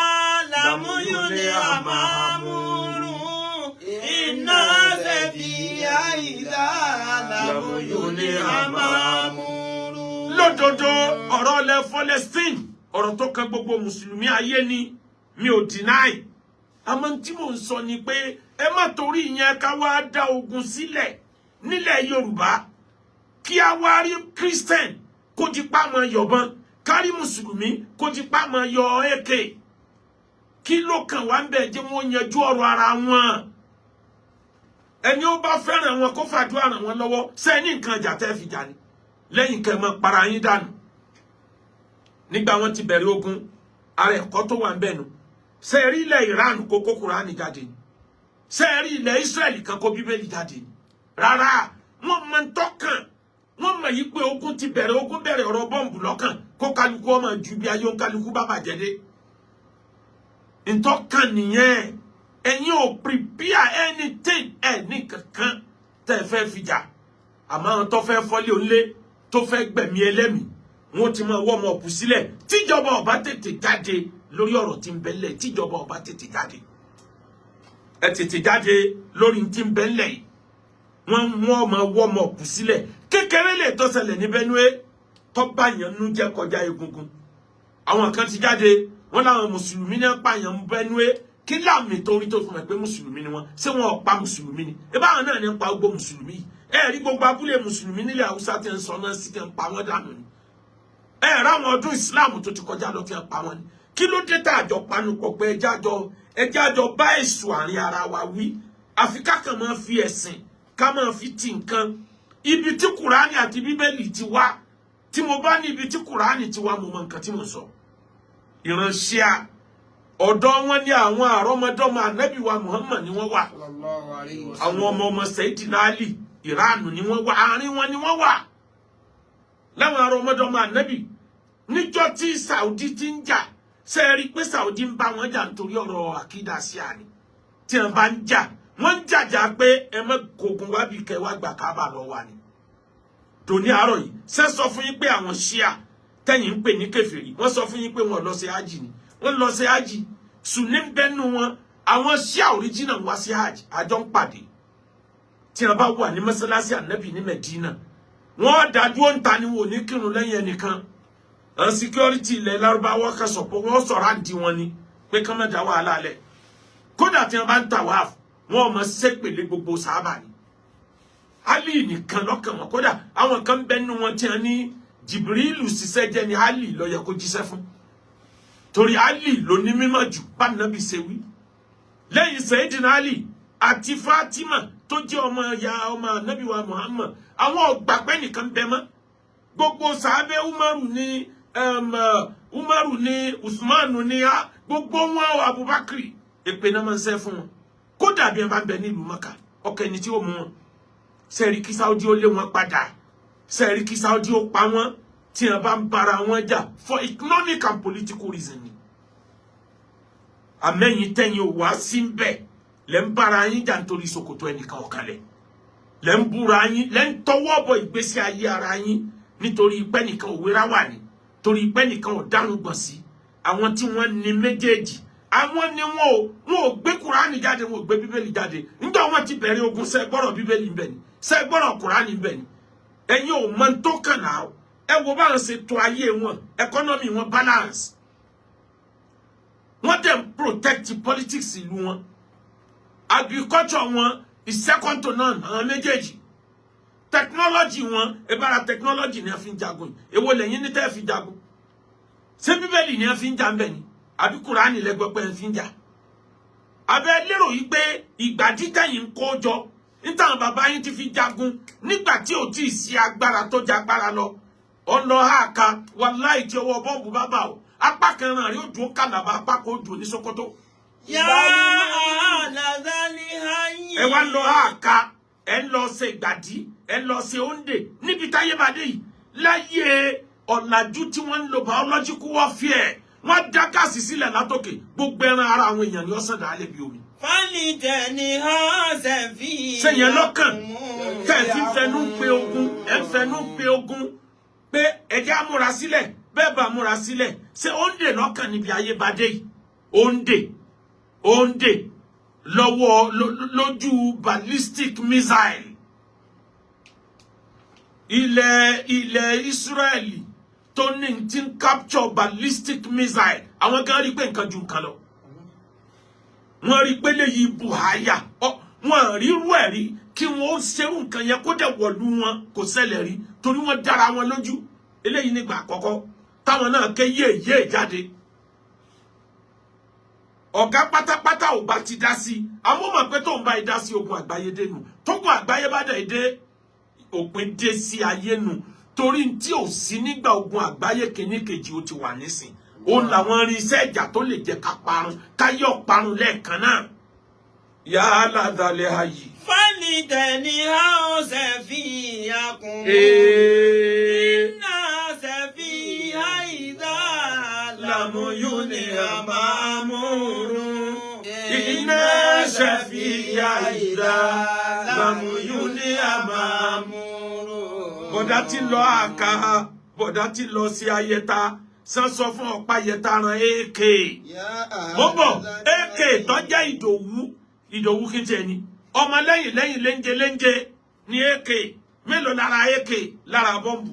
làmúyúni àmàmúrú. Iná sẹ́fì àìdá làmúyúni àmàmúrú. Lódodo, ọ̀rọ̀ ilẹ̀ Palestine, ọ̀rọ̀ tó kan gbogbo mùsùlùmí ayé ni, mi ò deny. Àmọ́ tí mò ń sọ ni pé ẹ má torí ìyẹn ká wá dá ogun sílẹ̀ nílẹ̀ Yorùbá, kí a wá rí Christian kó di pa máa yọ̀bọ̀n, kárí mùsùlùmí kó di pa máa yọ AK. Kí ló kàn wá ń bẹ̀? Jẹ́ wọ́n yanjú ọ̀rọ̀ ara wọn. Ẹni ó bá fẹ́ràn wọn, kó fàdúrà ràn wọ́n lọ́wọ́. Sẹ́ni nǹkan ìjà tẹ́ fi jà ni lẹ́yìn kẹ́ mọ́ para yín dànù? Nígbà wọn ti bẹ̀rẹ̀ ogun, ara ẹ̀kọ́ tó wà ń bẹ̀ nu. Sẹ́ẹ̀rí ilẹ̀ Iran kó kó Kùránì jáde ni? Sẹ́ẹ̀rí ilẹ̀ Israẹli kan kó Bíbélì jáde ni? Rárá, wọ́n mọ ń tọ́kàn. Wọ́n mọ̀ yí pé ogun ti bẹ̀rẹ̀, ogun bẹ̀rẹ̀, ọ̀rọ̀ bọ́ǹbù lọ́kàn, kó kálukú ọmọ ju bí ayé kálukú bá bàjẹ́ dé. Ntọ́kàn nìyẹn. Ẹ̀yin ò prepare anything, ẹ̀ ní kankan tẹ́ ẹ fẹ́ fi jà. Àmọ́ àwọn tó fẹ́ fọ́lé òǹlé, tó fẹ́ gbẹ̀mí ẹlẹ́mìí, wọ́n ti máa wọ́ ọmọ ọ̀pù sílẹ̀. Tíjọba ọba tètè jáde lórí ọ̀rọ̀ tí ń bẹ ńlẹ̀, tíjọba ọba tètè jáde, ẹ tètè jáde lórí tí ń bẹ ńlẹ̀ yìí, wọ́n mú ọmọ wọ́ ọmọ ọ̀pù sílẹ̀. Kékeré lè tó ṣẹlẹ̀ ní Benue tó bá yẹn nú jẹ́ kọjá egungun. Àwọn kan ti jáde, wọ́n láwọn mùsùlùmí náà pààyàn Benue. Kí láàmì torí tó fún mi pé mùsùlùmí ni wọ́n? Ṣé wọn ò pa mùsùlùmí ni? Ebá àwọn náà ní ń pa gbogbo mùsùlùmí yìí. Ẹ rí gbogbo abúlé mùsùlùmí nílẹ̀ Haúsá tí ń sọ náà sí, tí ń pa wọ́n dànù ni. Ẹ ráwọn ọdún Ìsìláàmù tó ti kọjá lọ tí ń pa wọ́n ni. Kí ló dé tá àjọ panupọ̀ pé ẹjẹ́ àjọ bá èṣù àárín ara wa wí? Àfi ká kàn máa fi ẹ̀sìn, ká máa fi ti nǹkan. Ibi tí Kùránì àti Bíbélì ti wá, tí mo bá ní ibi tí Kùránì ti wá, mo mọ nǹkan tí mo sọ. Ìránṣẹ́ ọ̀dọ̀ wọn ní àwọn àrọ́mọdọ́mọ ànábì wa Muhammad ni wọ́n wà. Àwọn ọmọ ọmọ Sayyidina Ali, Ìránù ni wọ́n wà, àárín wọn ni wọ́n wà láwọn àrọ́mọdọ́mọ ànábì. Níjọ́ tí Saudi ti ń jà, ṣe é rí i pé Saudi ń bá wọn jà nítorí ọ̀rọ̀ àkídà sí àní? Tí wọ́n bá ń jà, wọ́n ń jàjà pé ẹ má kógun wá bí kẹ́ wá gbà kábà lọ wà ní. Tòní àárọ̀ yìí, ṣé sọ fún yín pé àwọn ṣíà tẹ̀yìn ń pè ní kèfèrí, wọ́n sọ fún yín pé wọ́n lọ sí hajj ni? Wọ́n lọ sí hajj. Sùnní ń bẹ́nu wọn. Àwọn ṣíà original wá sí hajj, àjọ ń pàdé. Tí wọ́n bá wà ní mọ́sálásí ànábì ní Medina, wọ́n dájú ń ta ni, wò ní kírun lẹ́yìn ẹnìkan. Àwọn security ilẹ̀ Lárúbáwá kan sọ pé wọ́n sọ̀rọ̀ àǹdí wọn ni pé kán má dá wàhálà lẹ̀. Kódà tí wọ́n bá ń tawaf, wọ́n mọ̀ sépèlé gbogbo sábà ni, Ali nìkan lọ́kàn wọn. Kódà àwọn kan bẹ nínú wọn tí wọ́n ní Jibrilu ṣiṣẹ́ jẹ́ ni, Ali ló yẹ kó jíṣẹ́ fún, torí Ali ló ní mímọ̀ jù bá nàbì ṣe wí. Lẹ́yìn Sayyidina Ali àti Fatima tó jẹ́ ọmọ ya ọmọ anabi wa Muhammad, àwọn ọgbàgbẹ́ nìkan bẹ mọ́. Gbogbo sàábẹ́, Umaru ní, Umaru ní, Usmanu ní, gbogbo wọn, Abubakar, èpè náà máa ń ṣẹ́ fún wọn. Kódà bí wọn bá ń bẹ nílùú Maka, ọkọ ẹni tí ó mú wọn. Sẹ́ẹ̀rí kí Saudi ó lé wọn padà? Sẹ́ẹ̀rí kí Saudi ó pa wọ́n? Tí wọn bá ń bára wọn jà for economic and political reason ni. Àmẹ́yìn tẹ́yìn ò wá sí ń bẹ̀, lẹ́ ń bára yín jà nítorí ṣòkòtò ẹnìkan ọ̀kanlẹ̀, lẹ́ ń búra yín, lẹ́ ń tọwọ́ bọ ìgbésí ayé ara yín nítorí pé nìkan òwúrá wà ní, torí pé nìkan ò dárun gbọ̀n sí. Àwọn tí wọ́n ní méjèèjì, àwọn ni wọn ò gbé Kùránì jáde, wọn ò gbé Bíbélì jáde. Nígbà wọn ti bẹ̀rẹ̀ ogun, ṣe gbọ́rọ̀ Bíbélì ń bẹ ni? Ṣe gbọ́rọ̀ Kùránì ń bẹ ni? Ẹ̀yin ò mọ tó kàn náà. Ẹ wo báwọn ṣe tò ayé wọn, economy wọn balance, wọ́n dẹ̀ ń protect politics ìlú wọn, agriculture wọn is second to none. Àwọn méjèèjì, technology wọn, ìbára technology ni a fi ń jagun. Èwo lẹ́yìn ní tẹ́ fi jagun? Ṣé Bíbélì ni a fi ń jà ń bẹ̀ ni, àbí Kùránì lẹ́gbẹ́ pé ń fi ń jà? Abẹ́ lérò yìí pé ìgbà dídá yìí ń kó jọ nítawọn bàbá yín ti fi jagun nígbà tí ò tí ì sí agbára tó jagbára lọ, ọ̀nà àka wàláì, tí ọwọ́ bọ́ǹbù bá bà ó, apá kan náà yóò dùn Kàlàbà, apá kan ó dùn ní Sókótó. يا أهل ذا الحي. Ẹ wá lọ àka, ẹ ń lọ ṣe ìgbàdí, ẹ ń lọ ṣe òǹdè níbi táyé bá dé yìí, láyé ọ̀làjú tí wọ́n ń lo biological warfare. Wọ́n dá gáàsì sílẹ̀ látòkè, gbogbo ẹran ara àwọn èèyàn ni ó sàn dálé bí omi. فلتنها سفينة. Sẹ́yìn lọ́kàn tẹ́ ẹ fi ń fẹnu pe ogun, ẹ ń fẹnu pe ogun pé ẹ jẹ́ á múra sílẹ̀. Bẹ́ẹ̀ bá múra sílẹ̀, ṣé òǹdè lọ́kàn níbi ayé bá dé yìí? Òǹdè, òǹdè lọ́wọ́ lójú ballistic missile. Ilẹ̀ Israeli tó ní ti ń capture ballistic missile, àwọn kan rí pé nǹkan ju nǹkan lọ. Wọ́n rí pé léyìí buhaya, wọ́n rírú ẹ̀ rí kí wọ́n ó ṣerú nǹkan yẹn kó dẹ̀ wọ̀lú wọn, kò ṣẹlẹ̀ rí, torí wọ́n dára wọn lójú. Eléyìí nígbà àkọ́kọ́ táwọn náà ké yéèyé jáde. Ọ̀gá pátápátá ò bá ti dá sí, àmọ́ mọ̀ pé tóun bá dá sí, ogun àgbáyé dénú. Tógun àgbáyé bá dẹ̀ dé, òpin dé sí ayé nu, torí tí ò sí nígbà ogun àgbáyé kìíní kejì, ó ti wà nísìn. Òun làwọn irinṣẹ́ ìjà tó lè jẹ́ ká parun, káyọ̀ parun lẹ́ẹ̀kan náà. Yàrá dalẹ̀ ayì. فلتنها سفينكم. إن سفينة إذا لم ينها مأمور. إن سفينة إذا لم ينها مأمور. Bọ̀dá tí lọ àká, bọ̀dá tí lọ sí ayẹta, sán sọ fún ọ̀pá ayẹta ran AK. Mo bọ̀, AK tó jẹ́ Ìdòwú, Ìdòwú kí n tiẹ̀ ni ọmọ lẹ́yìn lẹ́yìn léńjẹ léńjẹ ní AK. Mélòó lára AK lára bọ́ǹbù?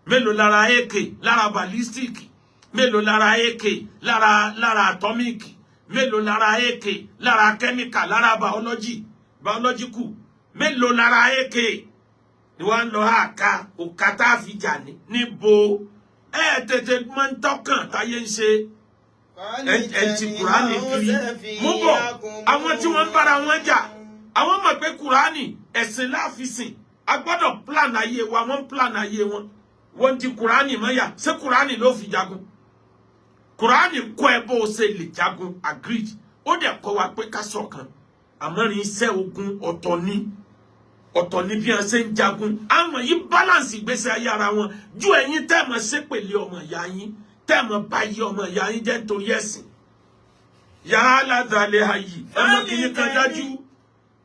Mélòó lára AK lára ballistic? Mélòó lára AK lára atomic? Mélòó lára AK lára chemical, lára biology, biological? Mélòó lára AK ni wọ́n ń lọ àka òkà tá a fi jà ní níbo? Ẹ tètè máa ń tọkàn táyé ń ṣe ẹ ti Kùránì kiri mú bọ̀. Àwọn tí wọ́n ń bára wọn jà, àwọn mọ̀ pé Kùránì ẹ̀sìn láàfisìn, a gbọ́dọ̀ plan ayé wa. Wọ́n ń plan ayé wọn, wọ́n ti Kùránì mọ́yà. Ṣé Kùránì ló fi jagun? Kùránì kọ́ ẹ bó o ṣe lè jagun, agreed. Ó dẹ̀ kọ́ wa pé ká ṣọ̀kan, àmọ́ irinṣẹ́ ogun ọ̀tọ̀ ni, ọ̀tọ̀ ni bí wọ́n ṣe ń jagun. Àwọn yìí balance ìgbésí ayé ara wọn ju ẹ̀yin tẹ́ mọ̀ ṣépèlé ọmọ ìyá yín, tẹ́ mọ̀ bá yí ọmọ ìyá yín jẹ́ nítorí ẹ̀sìn. Yàrá dalẹ̀ ayì, ẹ mọ̀ kí ní kan dájú.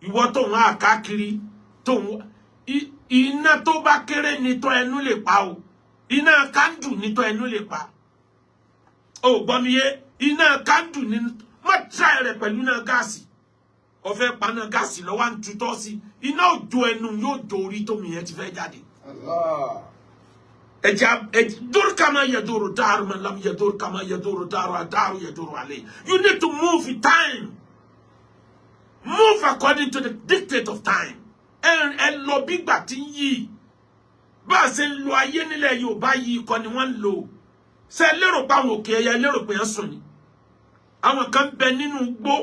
Ìwọ tó ń àká kiri, tó ń iná tó bá kéré ní tọ́ ẹnu lè pa o. Iná kándù ní tọ́ ẹnu lè pa o. Gbọ́ mi yé? Iná kándù ní má tíráì rẹ̀ pẹ̀lú iná gáàsì. Ọ̀fẹ́ paná gáàsì lọ́wọ́ à ń tutọ́ sí iná, òjò ẹnu yóò jó orí tómi yẹn ti fẹ́ jáde. Ẹja dur kama yaduru daaru man lam yadur kama yaduru daaru daaru yaduru alayhi. You need to move with time, move according to the dictate of time. Ẹ lọ bí gbà tí ń yí. Bá a ṣe ń lo ayé nílẹ̀ Yorùbá yìí kọ́ ni wọ́n ń lò. Ṣe lérò pé àwọn òkè ẹyẹ lérò pé ẹ sùn ni? Àwọn kan bẹ nínú igbó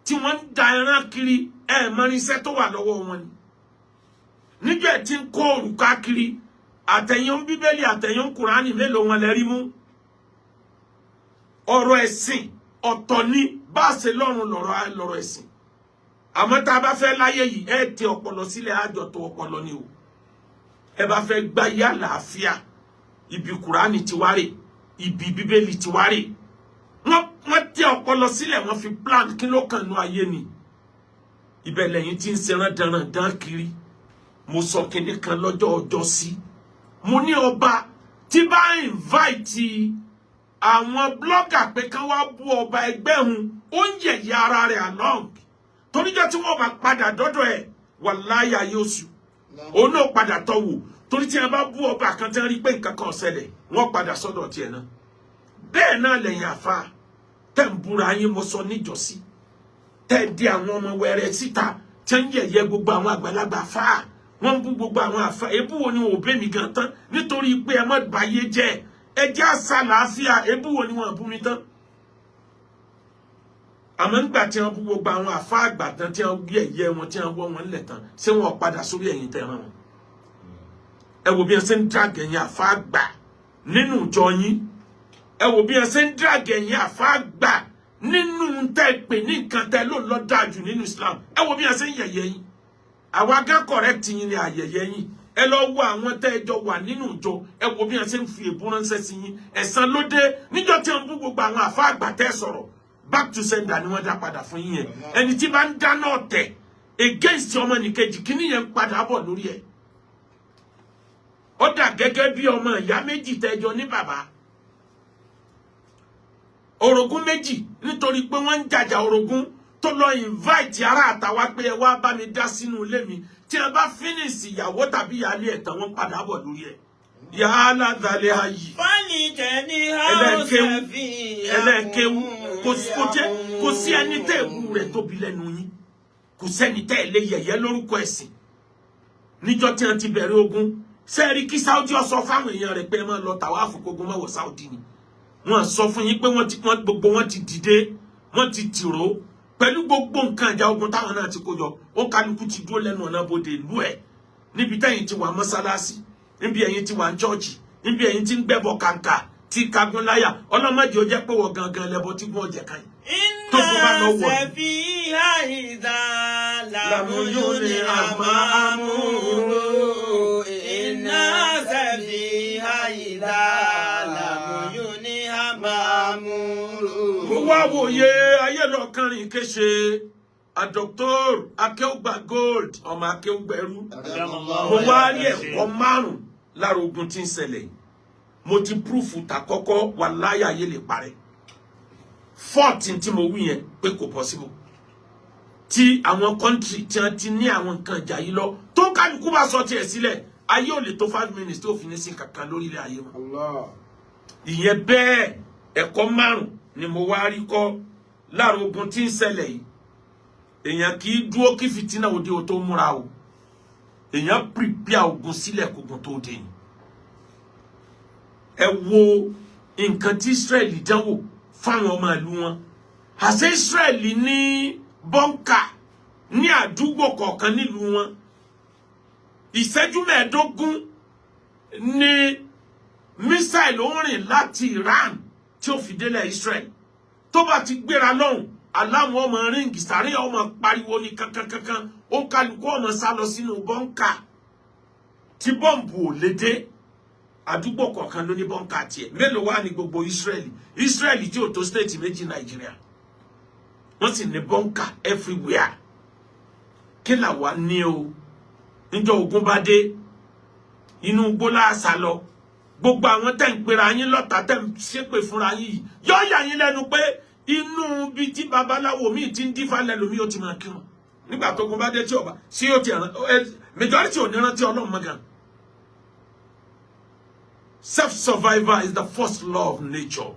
tí wọ́n ń da ẹran kiri. Ẹ mọ irinṣẹ́ tó wà lọ́wọ́ wọn ni níjọ́ ẹ̀ tí ń kó òrùka kiri. Àtẹ̀yìn Bíbélì, àtẹ̀yìn Kùránì, mélòó wọn lẹ rí mú? Ọ̀rọ̀ ẹ̀sìn ọ̀tọ̀ ni, bá a ṣe lọ́run lọ́rọ̀ ẹ̀sìn. Àmọ́ tá a bá fẹ́ láyé yìí, ẹ tẹ ọpọlọ sílẹ̀, àjọ tó ọpọlọ ni o. Ẹ bá fẹ́ gbáyé àlàáfíà. Ibi Kùránì ti wá rè, ibi Bíbélì ti wá rè. Wọ́n tẹ ọpọlọ sílẹ̀, wọ́n fi plan. Kí ló kàn nú ayé ni? Ibẹ̀ lẹ́yìn tí ń ṣe dán kiri. Mo sọ kinní kan lọ́jọ́ ọjọ́ sí, mo ní ọba tí bá invite àwọn blogger pé kán wá bú ọba ẹgbẹ́ hun, ó ń yẹ̀yẹ́ ara rẹ̀ along, toríjọ́ tí wọ́n bá padà dọ́dọ̀ ẹ̀, wàláyà yóò sùn, òun náà padà tọ́ wò, torí tí wọ́n bá bú ọba kan tí wọ́n rí pé nǹkan kan ṣẹlẹ̀, wọ́n padà sọ́dọ̀ tiẹ̀ náà. Bẹ́ẹ̀ náà lẹ́yìn àfa tẹ́ ń búra yín. Mo sọ níjọ́sí, tẹ́ di àwọn ọmọ wẹrẹ síta tí ń yẹ̀yẹ́ gbogbo àwọn àgbàlagbà fáà. Wọ́n ń bú gbogbo àwọn àfa. Ebú wo ni wọn ò bẹ́ mi gan tán nítorí pé ẹ má báyé jẹ́, ẹ jẹ́ àṣà làáfíà? Ebú wo ni wọn bú mi tán? Àmọ́ ńgbà tí wọ́n bú gbogbo àwọn àfa àgbà tán, tí wọ́n yẹ̀yẹ́ wọn, tí wọ́n wọ́ wọn lẹ̀ tán, ṣé wọn padà sórí ẹ̀yìn tẹ̀ ràn wọn? Ẹ wo bí wọ́n ṣe ń drag ẹ̀yìn àfa àgbà nínú ìjọ yín. Ẹ wo bí wọ́n ṣe ń drag ẹ̀yìn àfa àgbà nínú tẹ́ pè ní nǹkan tẹ́ ló lọ dáa jù nínú Islam. Ẹ wo bí wọ́n ṣe ń yẹ̀yẹ́ yín. Àwa gán correct yín ni àyẹ̀yẹ́ yín. Ẹ lọ wo àwọn tẹ́ ẹ jọ wà nínú ìjọ, ẹ wo bí wọ́n ṣe ń fi èbú ránṣẹ́ sí yín. Ẹ̀san ló dé níjọ́ tí wọ́n bú gbogbo àwọn àfa àgbà tẹ́ sọ̀rọ̀, back to sender ni wọ́n dá padà fún yín yẹn. Ẹni tí bá ń dáná ọ̀tẹ̀ against ọmọnìkejì, kíní yẹn ń padà bọ̀ lórí ẹ̀. Ó dà gẹ́gẹ́ bí ọmọ ìyá méjì tẹ́jọ ní bàbá, orogún méjì, nítorí pé wọ́n ń jàjà orogún, tó lọ invite ará àtàwá pé ẹ wá bá mi dá sínú ilé mi. Tí ẹ bá finish ìyàwó tàbí ìyáálé ẹ̀ tán, wọ́n padà bọ̀ lórí ẹ̀. Yàrá dalẹ̀ ayì. Ẹlẹ́ẹ̀kéwú, ẹlẹ́ẹ̀kéwú, kò jẹ́ kò sí ẹni tẹ́ ẹ̀bù rẹ̀ tóbi lẹ́nu yín. Kò sẹ́ni tẹ́ ẹ̀ lé yẹ̀yẹ́ lórúkọ ẹ̀sìn. Níjọ́ tí wọ́n ti bẹ̀rẹ̀ ogun sẹ́ẹ̀rí, kí Saudi ó sọ fáwọn èèyàn rẹ̀ pé ẹ máa lọ tàwáàfù kógun má wọ Saudi ni. Wọ́n sọ fún yín pé wọ́n ti wọ́n gbogbo wọn ti dìde, wọ́n ti tìró pẹ̀lú gbogbo nǹkan ìjà ogun táwọn náà ti kó jọ. Ó kálukú ti dúró lẹ́nu ọ̀nà bodè ìlú ẹ̀, níbi tẹ́yìn ti wà mọ́sálásí, níbi ẹ̀yin ti wà ní chọ́ọ̀chì, níbi ẹ̀yin ti ń gbẹ́bọ kàǹkà tí kagun láyà. Ọlọ́mọdé ó jẹ́ pé wọ́n gangan lẹ́bọ tí gún ọ̀jẹ̀ kan yìí tó kó bá lọ wọ̀. Safiha idha lam yunha ma'muru. Inna safiha idha lam yunha ma'muru. Mo wá wòye ayé lọ́kànrin kéṣe àdọ́tọ́r Akéúgbà Gold, ọmọ Akéúgbẹ̀rú. Mo wá rí ẹ̀kọ́ márùn lára ogun tí ń ṣẹlẹ̀. Mo ti proof tàkọ́kọ́, wà láyà ayé lè parẹ́. 14 tí mo wí yẹn pé kò possible, tí àwọn country tí wọ́n ti ní àwọn nǹkan ìjà yìí lọ, tó kálukú bá sọ tiẹ̀ sílẹ̀, ayé ò lè tó 5 minutes tó fi ní sí kankan lórílẹ̀ ayé mọ́. Ìyẹn bẹ́ẹ̀. Ẹ̀kọ́ márùn ni mo wá rí kọ́ lára ogun tí ń ṣẹlẹ̀ yìí. Èèyàn kì í dúró kí fìtínà òde ò tó múra o. Èèyàn prepare ogun sílẹ̀ kógun tó dé ni. Ẹ wo nǹkan tí Israẹli dánwò fáwọn ọmọ ìlú wọn. Àṣẹ Israẹli ní bunker ní àdúgbò kọ̀ọ̀kan nílùú wọn. Ìṣẹ́jú 15 ní missile ó rìn láti Iran tí ó fi délẹ̀ Israel. Tó bá ti gbéra lọ́hùn, aláwọn ọmọ ring sáré, ọmọ pariwo ní kankankankan, ó kálukú ọmọ sá lọ sínú bunker tí bọ́ǹbù ò lè dé. Àdúgbò kọ̀ọ̀kan ló ní bunker tiẹ̀. Mélòó wà ní gbogbo Israeli? Israeli tí ò tó state méjì Nàìjíríà, wọ́n sì ní bunker everywhere. Kí làwa ní o? Níjọ́ ogun bá dé, inú igbó láàṣà lọ. Gbogbo àwọn tẹ́ ń pera yín lọ́tà, tẹ́ ń ṣépè fúnra yín yìí, yóò yà yín lẹ́nu pé inú ibi tí babaláwo míì ti ń dífá lẹ́lòmíì ó ti máa kírun nígbà tó ogun bá dé, tí ọba sí yóò ti ràn majority ò ní rántí Ọlọ́run mọ́ gan. Self-survival is the first law of nature.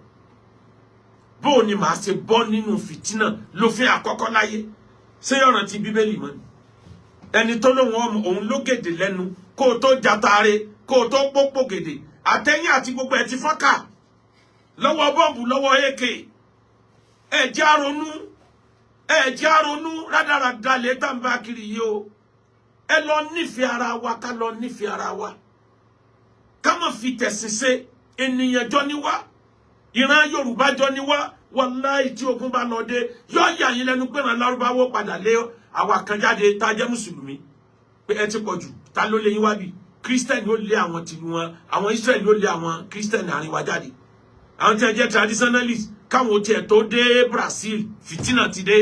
Bó o ní màá ṣe bọ́ nínú fìtínà lófin àkọ́kọ́ láyé. Ṣé yọ̀ràn ti Bíbélì mọ́ ni? Ẹni tó lóun ọmọ òun ló gèdè lẹ́nu, kó o tó jatare, kó o tó pópó gèdè àtẹ̀yìn àti gbogbo ẹ̀ ti fọ́nká lọ́wọ́ bọ́ǹbù, lọ́wọ́ ak. Ẹ jẹ́ á ronú, ẹ jẹ́ á ronú. Rádaràda lè tá n bá kiri yìí o. Ẹ lọ nífẹ̀ẹ́ ara wa, ká lọ nífẹ̀ẹ́ ara wa, ká má fi tẹ̀sìn ṣe. Ènìyàn jọ ní wá, ìran Yorùbá jọ ní wá. Wàláì, tí ogun bá lọ dé, yóò yà yín lẹ́nu pé ìran Lárúbáwó padà lé àwa kan jáde tá a jẹ́ mùsùlùmí pé ẹ ti pọ̀ jù. Ta ló lé yín wá bì? Christian ó lé àwọn tìlú wọn, àwọn Israel ó lé àwọn Christian àárín wa jáde. Àwọn tí wọ́n jẹ́ traditionalist, káwọn tiẹ̀ tó dé Brazil, fìtínà ti dé.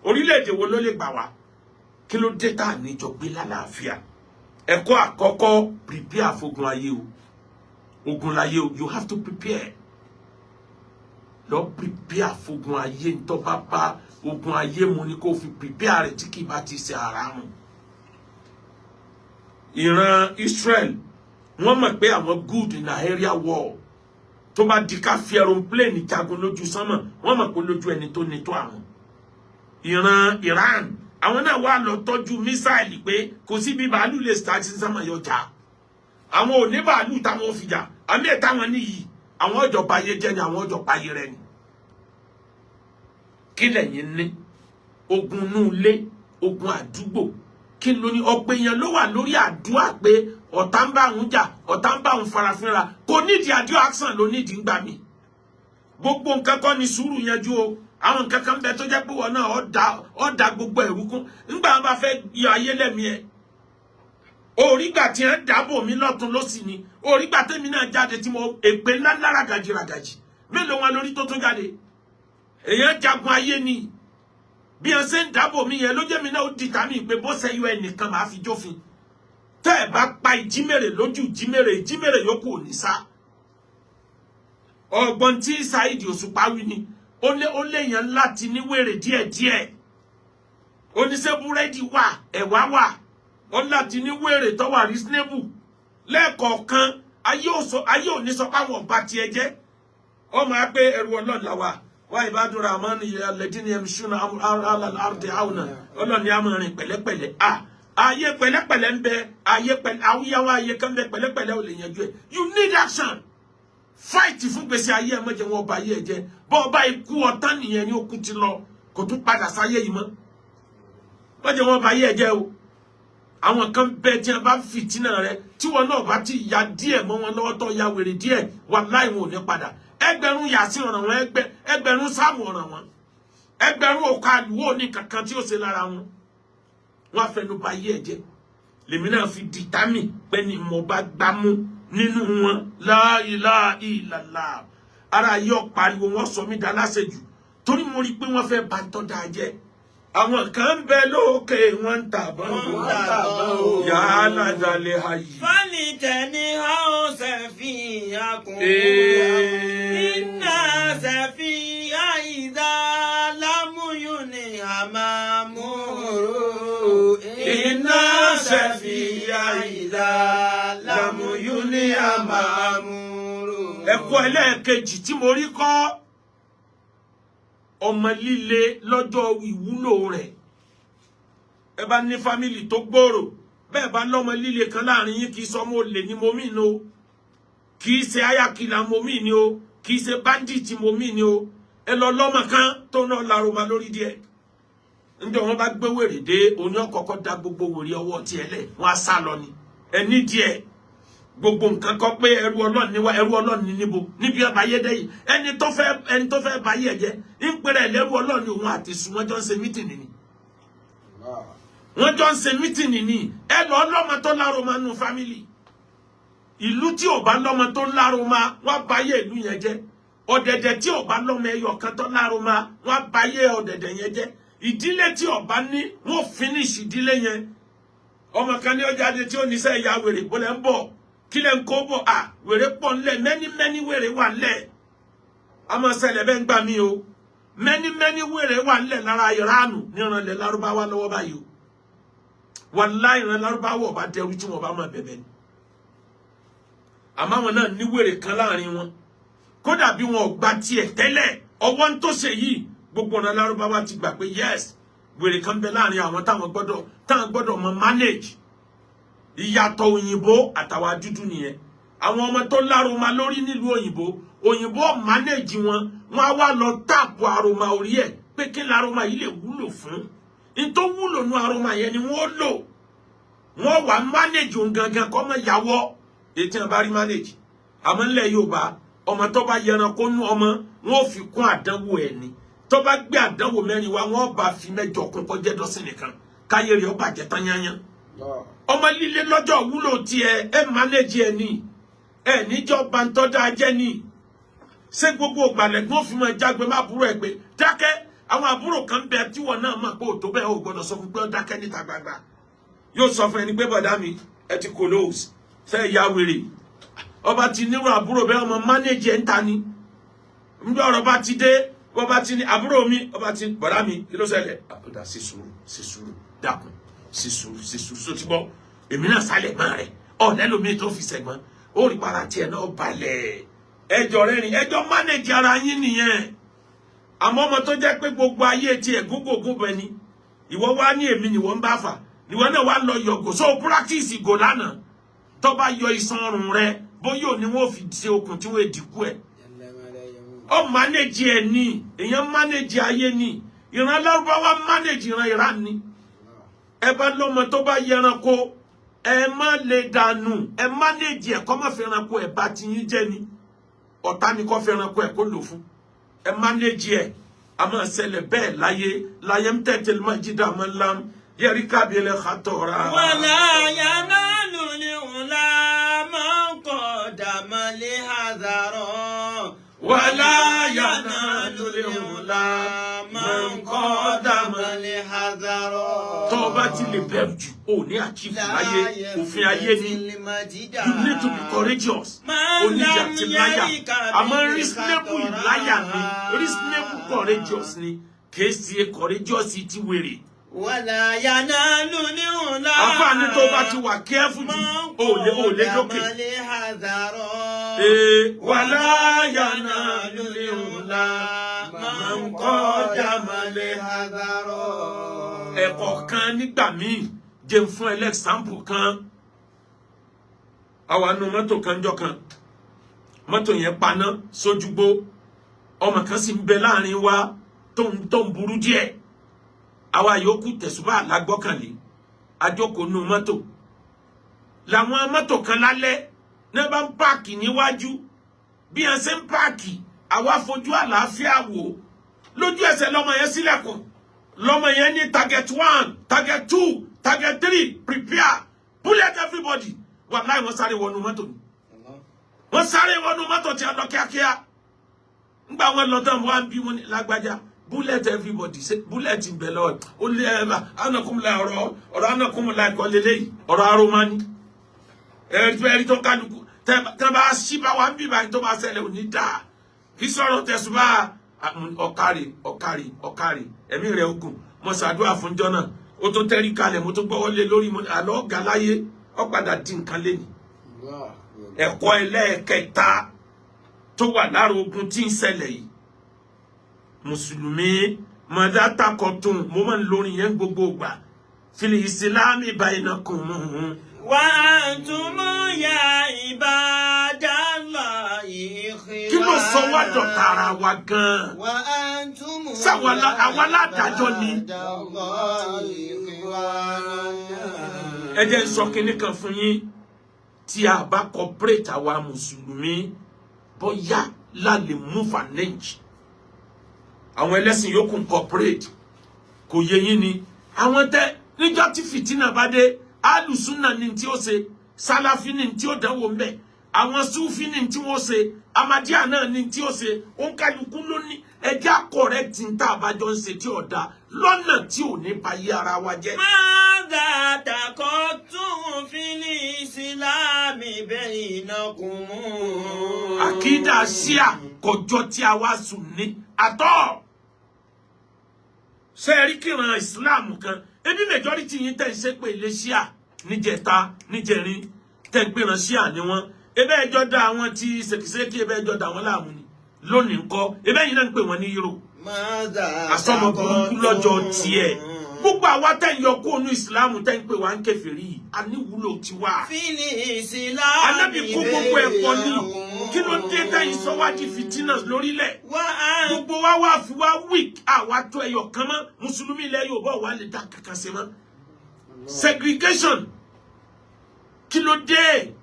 Orílẹ̀-èdè wo ló lè gbà wá? Kí ló dé tá à níjọ gbé lálàáfíà? Ẹ̀kọ́ àkọ́kọ́, prepare fógun ayé o. Ogun láyé o, you have to prepare. Lọ prepare fógun ayé. Ntọ́ bá bá ogun ayé mu ni kó fi prepare rẹ̀, tí kì í bá ti ṣe àràmù. Ìran Israel, wọ́n mọ̀ pé àwọn good in aerial war. Tó bá di ká fi aeroplane jagun lójú sánmọ̀, wọ́n mọ̀ pé lójú ẹni tó ní tó àwọn. Ìran Iran, àwọn náà wà lọ tọ́jú missile pé kò sí bí bàálù lè start sí sánmọ̀ yọjà. Àwọn ò ní bàálù táwọn ò fi jà, àmì ẹ̀ táwọn níyì, àwọn ọjọ́ bayé jẹ́ ni, àwọn ọjọ́ payé rẹ ni. Kí lẹ̀yin ní? Ogun inú ilé, ogun àdúgbò, kí ló ní? Ọ̀pọ̀ èèyàn ló wà lórí àdúrà pé ọ̀tá ń bá òun jà, ọ̀tá ń bá òun farafinra. Kò nídìí àdúrà, action ló nídìí ń gbà mí. Gbogbo nǹkan kọ́ ni sùúrù yanjú o. Àwọn nǹkan kan bẹ tó jẹ́ pé wọn náà ọ̀dà gbogbo ẹ̀rú kún ńgbà wọn bá fẹ́ yọ ayé lẹ́mìí ẹ̀. Orígbà tí wọ́n dáàbò mi lọ́tún lọ́sì ni, orígbà tẹ́mi náà jáde tí mo èpè ńlá ńlá ràgàjì ràgàjì, mélòó wọn lórí tó tún jáde? Èèyàn jagun ayé ni. Bí wọn ṣe ń dáàbò mi yẹn ló jẹ́ mi náà ó dìtà mí pé bó ṣe yọ ẹnìkan máa fi jófin. Tẹ́ ẹ̀ bá pa ìjímèrè lójú ìjímèrè, ìjímèrè yòókù ò ní sá. Ọgbọ́n tí Saheed Òṣùpá wí ni ó léèyàn láti ní wèrè díẹ̀díẹ̀. Oníṣẹ́ búrẹ́dì wà, ẹ̀wà wà, ó láti ní wèrè tó wà reasonable lẹ́ẹ̀kọ̀ọ̀kan. Ayé ò ní sọ páwọn ọba tiẹ̀ jẹ́. Ó máa pé ẹrù Ọlọ́run làwà wá ìbádùn rahman alladhina yamshuna ala al-ardi hauna. Ọlọ́run ni a máa rìn pẹ̀lẹ́pẹ̀lẹ́. A ayé pẹ̀lẹ́pẹ̀lẹ́ ń bẹ, ayé pẹ̀lẹ́ àwùyáwó, ayé kan bẹ, pẹ̀lẹ́pẹ̀lẹ́ ò lè yanjú ẹ̀. You need action, fight fún gbèsè ayé ẹ. Mọ̀jẹ̀ wọn ọba ayé ẹ jẹ́. Bọ́ ọba ikú ọ̀tán nìyẹn ní okú ti lọ, kò tún padà sáyé yìí mọ́. Mọ̀jẹ̀ wọn ọba ayé ẹ jẹ́ o. Àwọn kan bẹ tí wọn bá fìtínà rẹ, tí wọn náà bá ti ya díẹ̀ mọ́ wọn lọ́wọ́, tó ya wèrè díẹ̀, wàláhì, wọn ò ní padà. Ẹgbẹ̀rún yàtí ọ̀ràn wọn, ẹgbẹ̀rún sáàmù ọ̀ràn wọn, ẹgbẹ̀rún òkà àlùwò ní kankan tí ó ṣe lára wọn, wọn afẹnu ba ayé ẹ jẹ́. Lèmi náà fi dìtámì pé ni mo bá gbámú nínú wọn, la ilaha illallah, ara yọ pariwo, wọn sọ mí da láṣejù, torí mo rí i pé wọ́n fẹ́ bà tọ́ da jẹ́. Àwọn kan ń bẹ lókè, wọ́n ń tàbọn o, yàrá dalẹ̀ ayé. فلتنهوا سفيهكم إن سفيه إذا لم ينه مأمور. إن سفيه إذا لم ينه مأمور. Ẹ̀kọ́ ẹlẹ́ẹ̀kejì tí mo rí kọ́, ọmọ líle lọ́jọ́ ìwúlò rẹ̀. Ẹ bá ní family tó gbòòrò, bẹ́ẹ̀ bá lọ́mọ líle kan láàrin yín, kì í sọmọ olè ní mo mí ní o, kì í ṣe ayakìlà mo mí ní o, kì í ṣe bandit mo mí ní o. Ẹ lọ lọ́mọ kan tó náà laroma lórí díẹ̀. Njọ wọn bá gbé wèrè dé, oní ọkọ̀ọ̀kọ̀ da gbogbo wèrè ọwọ́ tiẹ̀ lẹ̀, wọ́n á sá lọ ni. Ẹ ní díẹ̀ gbogbo nǹkan kọ pé ẹrú Ọlọ́run ni wá. Ẹrú Ọlọ́run ní níbo níbi ọba ayé dẹ́yìn? Ẹni tó fẹ́ báyé ẹ jẹ́ ń pèrè lẹ́rú Ọlọ́run ni. Òun àti sùn, wọ́n jọ ń ṣe meeting ni, wọ́n jọ ń ṣe meeting ni. Ẹ lọ lọ́mọ tó lároma nù family. Ìlú tí ò bá lọ́mọ tó lároma, wọ́n báyé ìlú yẹn jẹ́. Ọ̀dẹ̀dẹ̀ tí ò bá lọ́mọ ẹyọ kan tó lároma, wọ́n báyé ọ̀dẹ̀dẹ̀ yẹn jẹ́. Ìdílé tí ò bá ní, wọ́n finish ìdílé yẹn. Ọmọ kan ní ọjà adé tí ó ní sẹ́ ìyá wèrè bọ́lẹ̀ ń bọ̀, kí lẹ́ ń kó bọ̀? À wèrè pọ̀ ńlẹ̀, many many wèrè wà ńlẹ̀. A máa ṣẹlẹ̀ bẹ́ẹ̀ ń gbà mí o. Many many wèrè wà ńlẹ̀ lára ìránù níranlẹ̀ lárúbáwá lọ́wọ́ báyìí o. Wàláhì, ìran lárúbáwá ọba dẹrú tí wọn bá máa bẹ̀bẹ̀ ni. Àmọ́ àwọn náà ní wèrè kan láàrin wọn, kódà bí wọn ò gba tiẹ̀ tẹ́lẹ̀, ọwọ́ ń tó ṣe yìí, gbogbo ọ̀nà lárúbáwá ti gbà pé yes, wèrè kan bẹ láàrin àwọn táwọn gbọ́dọ̀ mọ manage. Ìyàtọ̀ òyìnbó àtàwa dúdú nìyẹn. Àwọn ọmọ tó lároma lórí nílùú òyìnbó, òyìnbó manage wọn, wọn á wá lọ tap aroma orí ẹ̀ pé kí laroma yìí lè wúlò fún. N tó wúlò nú aroma yẹn ni wọ́n lò, wọ́n wà manage òun gangan kọ́ mọ́ yàwọ́ ètí wọn bá rí manage. Àmọ́ ńlẹ̀ Yorùbá, ọmọ tó bá yẹran kó nú ọmọ, wọn ò fi kún àdánwò ẹ̀ ni. Tó bá gbé àdánwò mẹ́rin wá, wọn bá fi mẹ́jọ kún, kó jẹ́ dọ́sìn nìkan, káyé rẹ̀ ó bàjẹ́ tán yányán. Ọmọ líle lọ́jọ́ wúlò tiẹ̀, ẹ manage ẹ ní ẹ níjọba ń tọ́jà jẹ́ ní. Ṣé gbogbo ìgbàlẹ̀gbọ́n fi máa jágbe má àbúrò ẹ pé dákẹ́? Àwọn àbúrò kan bẹ tí wọn náà mọ̀ pé òtó bẹ́ẹ̀, ò gbọ́dọ̀ sọ fún pé ó dákẹ́ níta gbangba. Yóò sọ fún ẹni pé bọ̀dá mi, ẹ ti kò lóòs ṣe é ya wèrè. Ọba ti nírò àbúrò bẹ́ẹ̀, ọmọ manage ẹ̀ ń ta ni. Níbi ọ̀rọ̀ bá ti dé, wọ́n bá ti ní àbúrò mi, ọba ti bọ̀dá mi, kí ló ṣẹlẹ̀? Ọ̀dà, sí sùúrù, sí sùúrù, dákun, sí sùúrù, sí sùúrù. Só ti gbọ́, èmi náà sálẹ̀ gbọ́n rẹ̀ ọ̀nẹ́ lómi tó fi sẹ̀gbọ́n, ó rí para tiẹ̀ náà balẹ̀. Ẹjọ́ rẹ́rìn, ẹjọ́ manage ara yín nìyẹn. Àmọ́ ọmọ tó jẹ́ pé gbogbo ayé tiẹ̀ gógógó bẹ ni, ìwọ wá ní èmi ni wọ́n ń bá fà, ìwọ náà wá lọ yọgò so practice ìgò lánàá, tó bá yọ iṣan ọrùn rẹ, bóyá òní wọn ò fi ṣe okùn tí wọ́n dínkù ẹ̀. Ọ manage ẹ̀ ní, èèyàn manage ayé ní. Ìran Lárúbáwá manage ìran Iran ní. Ẹ bá lọ́mọ tó bá yẹranko, ẹ má lè dànù, ẹ manage ẹ̀ kọ́ má fi ẹranko ẹ̀ bá ti yín jẹ́ ni. Ọ̀tá ni kọ́ fi ẹranko ẹ̀ kó lò fún. Ẹ manage ẹ̀. A máa ṣẹlẹ̀ bẹ́ẹ̀ láyé láyé ń tẹ̀tẹ̀ má jí dà máa lam yẹrí kábíyẹlẹ xatọ́ra. ولا ينال العلا من قدم الحذر. ولا ينال العلا من قدم الحذر. Tó o bá ti lè bẹ̀rù jù, ò ní achieve láyé. Òfin ayé ni you need to be courageous. Oníjà ti láyà, àmọ́ reasonable ìláyà ni, reasonable courageous ni, kìí ṣe courageous ti wèrè. ولا ينال العلا Àfààní tó bá ti wà careful jù, ò lè dókè. الحذر. Ee, ولا ينال العلا من قدم الحذر. Ẹ̀kọ́ kan nígbà míì, jẹ́ n fún ẹ l'example kan. Àwa nu mọ́tò kan jọ kan, mọ́tò yẹn paná sójúgbó. Ọmọ kan sì ń bẹ láàrin wa tó ń burú díẹ̀. Àwa yòókù, tẹ̀sùbá lágbọ́kànlé. Àjókòó nu mọ́tò làwọn mọ́tò kan lálẹ́ ní bá ń park níwájú. Bí wọ́n ṣe ń park, àwa fojú àlàáfíà wò. Lójú ẹsẹ̀, lọ́mọ yẹn sílẹ̀kùn. Lọ́mọ yẹn ní target one, target two, target three, prepare, bullet everybody. Wàláì, wọ́n sáré wọnú mọ́tò ni. Wọ́n sáré wọnú mọ́tò tí a lọ kíákíá. Ńgbà wọn lọ tán, wọn bí wọn ní lágbájá, bullet everybody, ṣe bullet ń bẹ lọ́wọ́? Ó lé ẹ bá anakunmula. Ọ̀rọ̀ anakunmula ẹ̀kọ́ lélẹ́yìí, ọ̀rọ̀ aromani ẹ̀rí tó kálukú tẹ́ bá ṣí bá wa ń bí báyìí, tó bá ṣẹlẹ̀, ò ní dáa. Kí sọ̀rọ̀ tẹ̀sùbá. Ọ̀kárì, ọ̀kárì, ọ̀kárì, ẹ̀mí rẹ̀ ogun. Mo ṣàdúrà fún jọ́nà, ó tó tẹ́rí kalẹ̀, mo tó gbọ́wọ́ lé lórí. Mo ní àlọ́ ọ̀gá láyé, ó padà di nǹkan lẹ́nu. Ẹ̀kọ́ ẹlẹ́ẹ̀kẹta tó wà lára ogun tí ń ṣẹlẹ̀ yìí, mùsùlùmí mọ̀dátakọ̀tún, mo máa ń lórin yẹn gbogbo gbà, في الإسلام بينكم. وأنتم يا عباد الله إخوان. Kí ló sọ wá dọ̀tá ara wa gan-an? وأنتم Sáwọn àwa aládàájọ́ ni. عباد الله إخوانا. Ẹ jẹ́ n sọ kinní kan fún yín. Tí a bá cooperate, àwa mùsùlùmí, bóyá la lè move an inch. Àwọn ẹlẹ́sìn yòókù ń cooperate, kò yé yín ni. Àwọn tẹ níjọ́ tí fìtínà bá dé, alùsùnà ni tí ó ṣe, sálàfí ni tí ó dánwò ń bẹ, àwọn súfì ni tí wọ́n ṣe, amadíà náà ni tí ó ṣe. Òǹkàlùkù ló ní ẹjẹ́ correct ń tá àbájọ ń ṣe tí ò dáa lọ́nà tí ò ní ba yé ara wa jẹ́. ماذا تقتم في الإسلام بينكم؟ Àkídà ṣíà kọjọ tí a wá sùn ní àtọ́ ṣe rí kíran Islam kan. Ebi majority yín tẹ̀ ń ṣe pé ilé ṣíà níjẹta níjẹrin, tẹ̀ ń pèràn ṣíà ni wọ́n. Ebe ẹjọ́ dá àwọn tí ṣèkìṣẹ́kì, ebe ẹjọ́ dá wọn láàmú ni. Lónìí ńkọ́? Ebe yìí náà ń pè wọ́n ní hero. ماذا Àsọmọ burúkú lọ́jọ́ tiẹ̀. Gbogbo àwa tẹ̀ ń yọ kó nu Islam, tẹ̀ ń pè wá ń kèfèrí yìí, a ní wúlò tiwa. في الإسلام Anábì kó gbogbo ẹ̀pọ̀ ní. Kí ló dé tẹ̀yìn sọ wá di fìtínà lórílẹ̀? وأنتم Gbogbo wa wá fi wá weak, àwa tó ẹyọ kan mọ́. Mùsùlùmí ilẹ̀ Yorùbá wà lè dá kankan ṣe mọ́. Segregation, kí ló dé?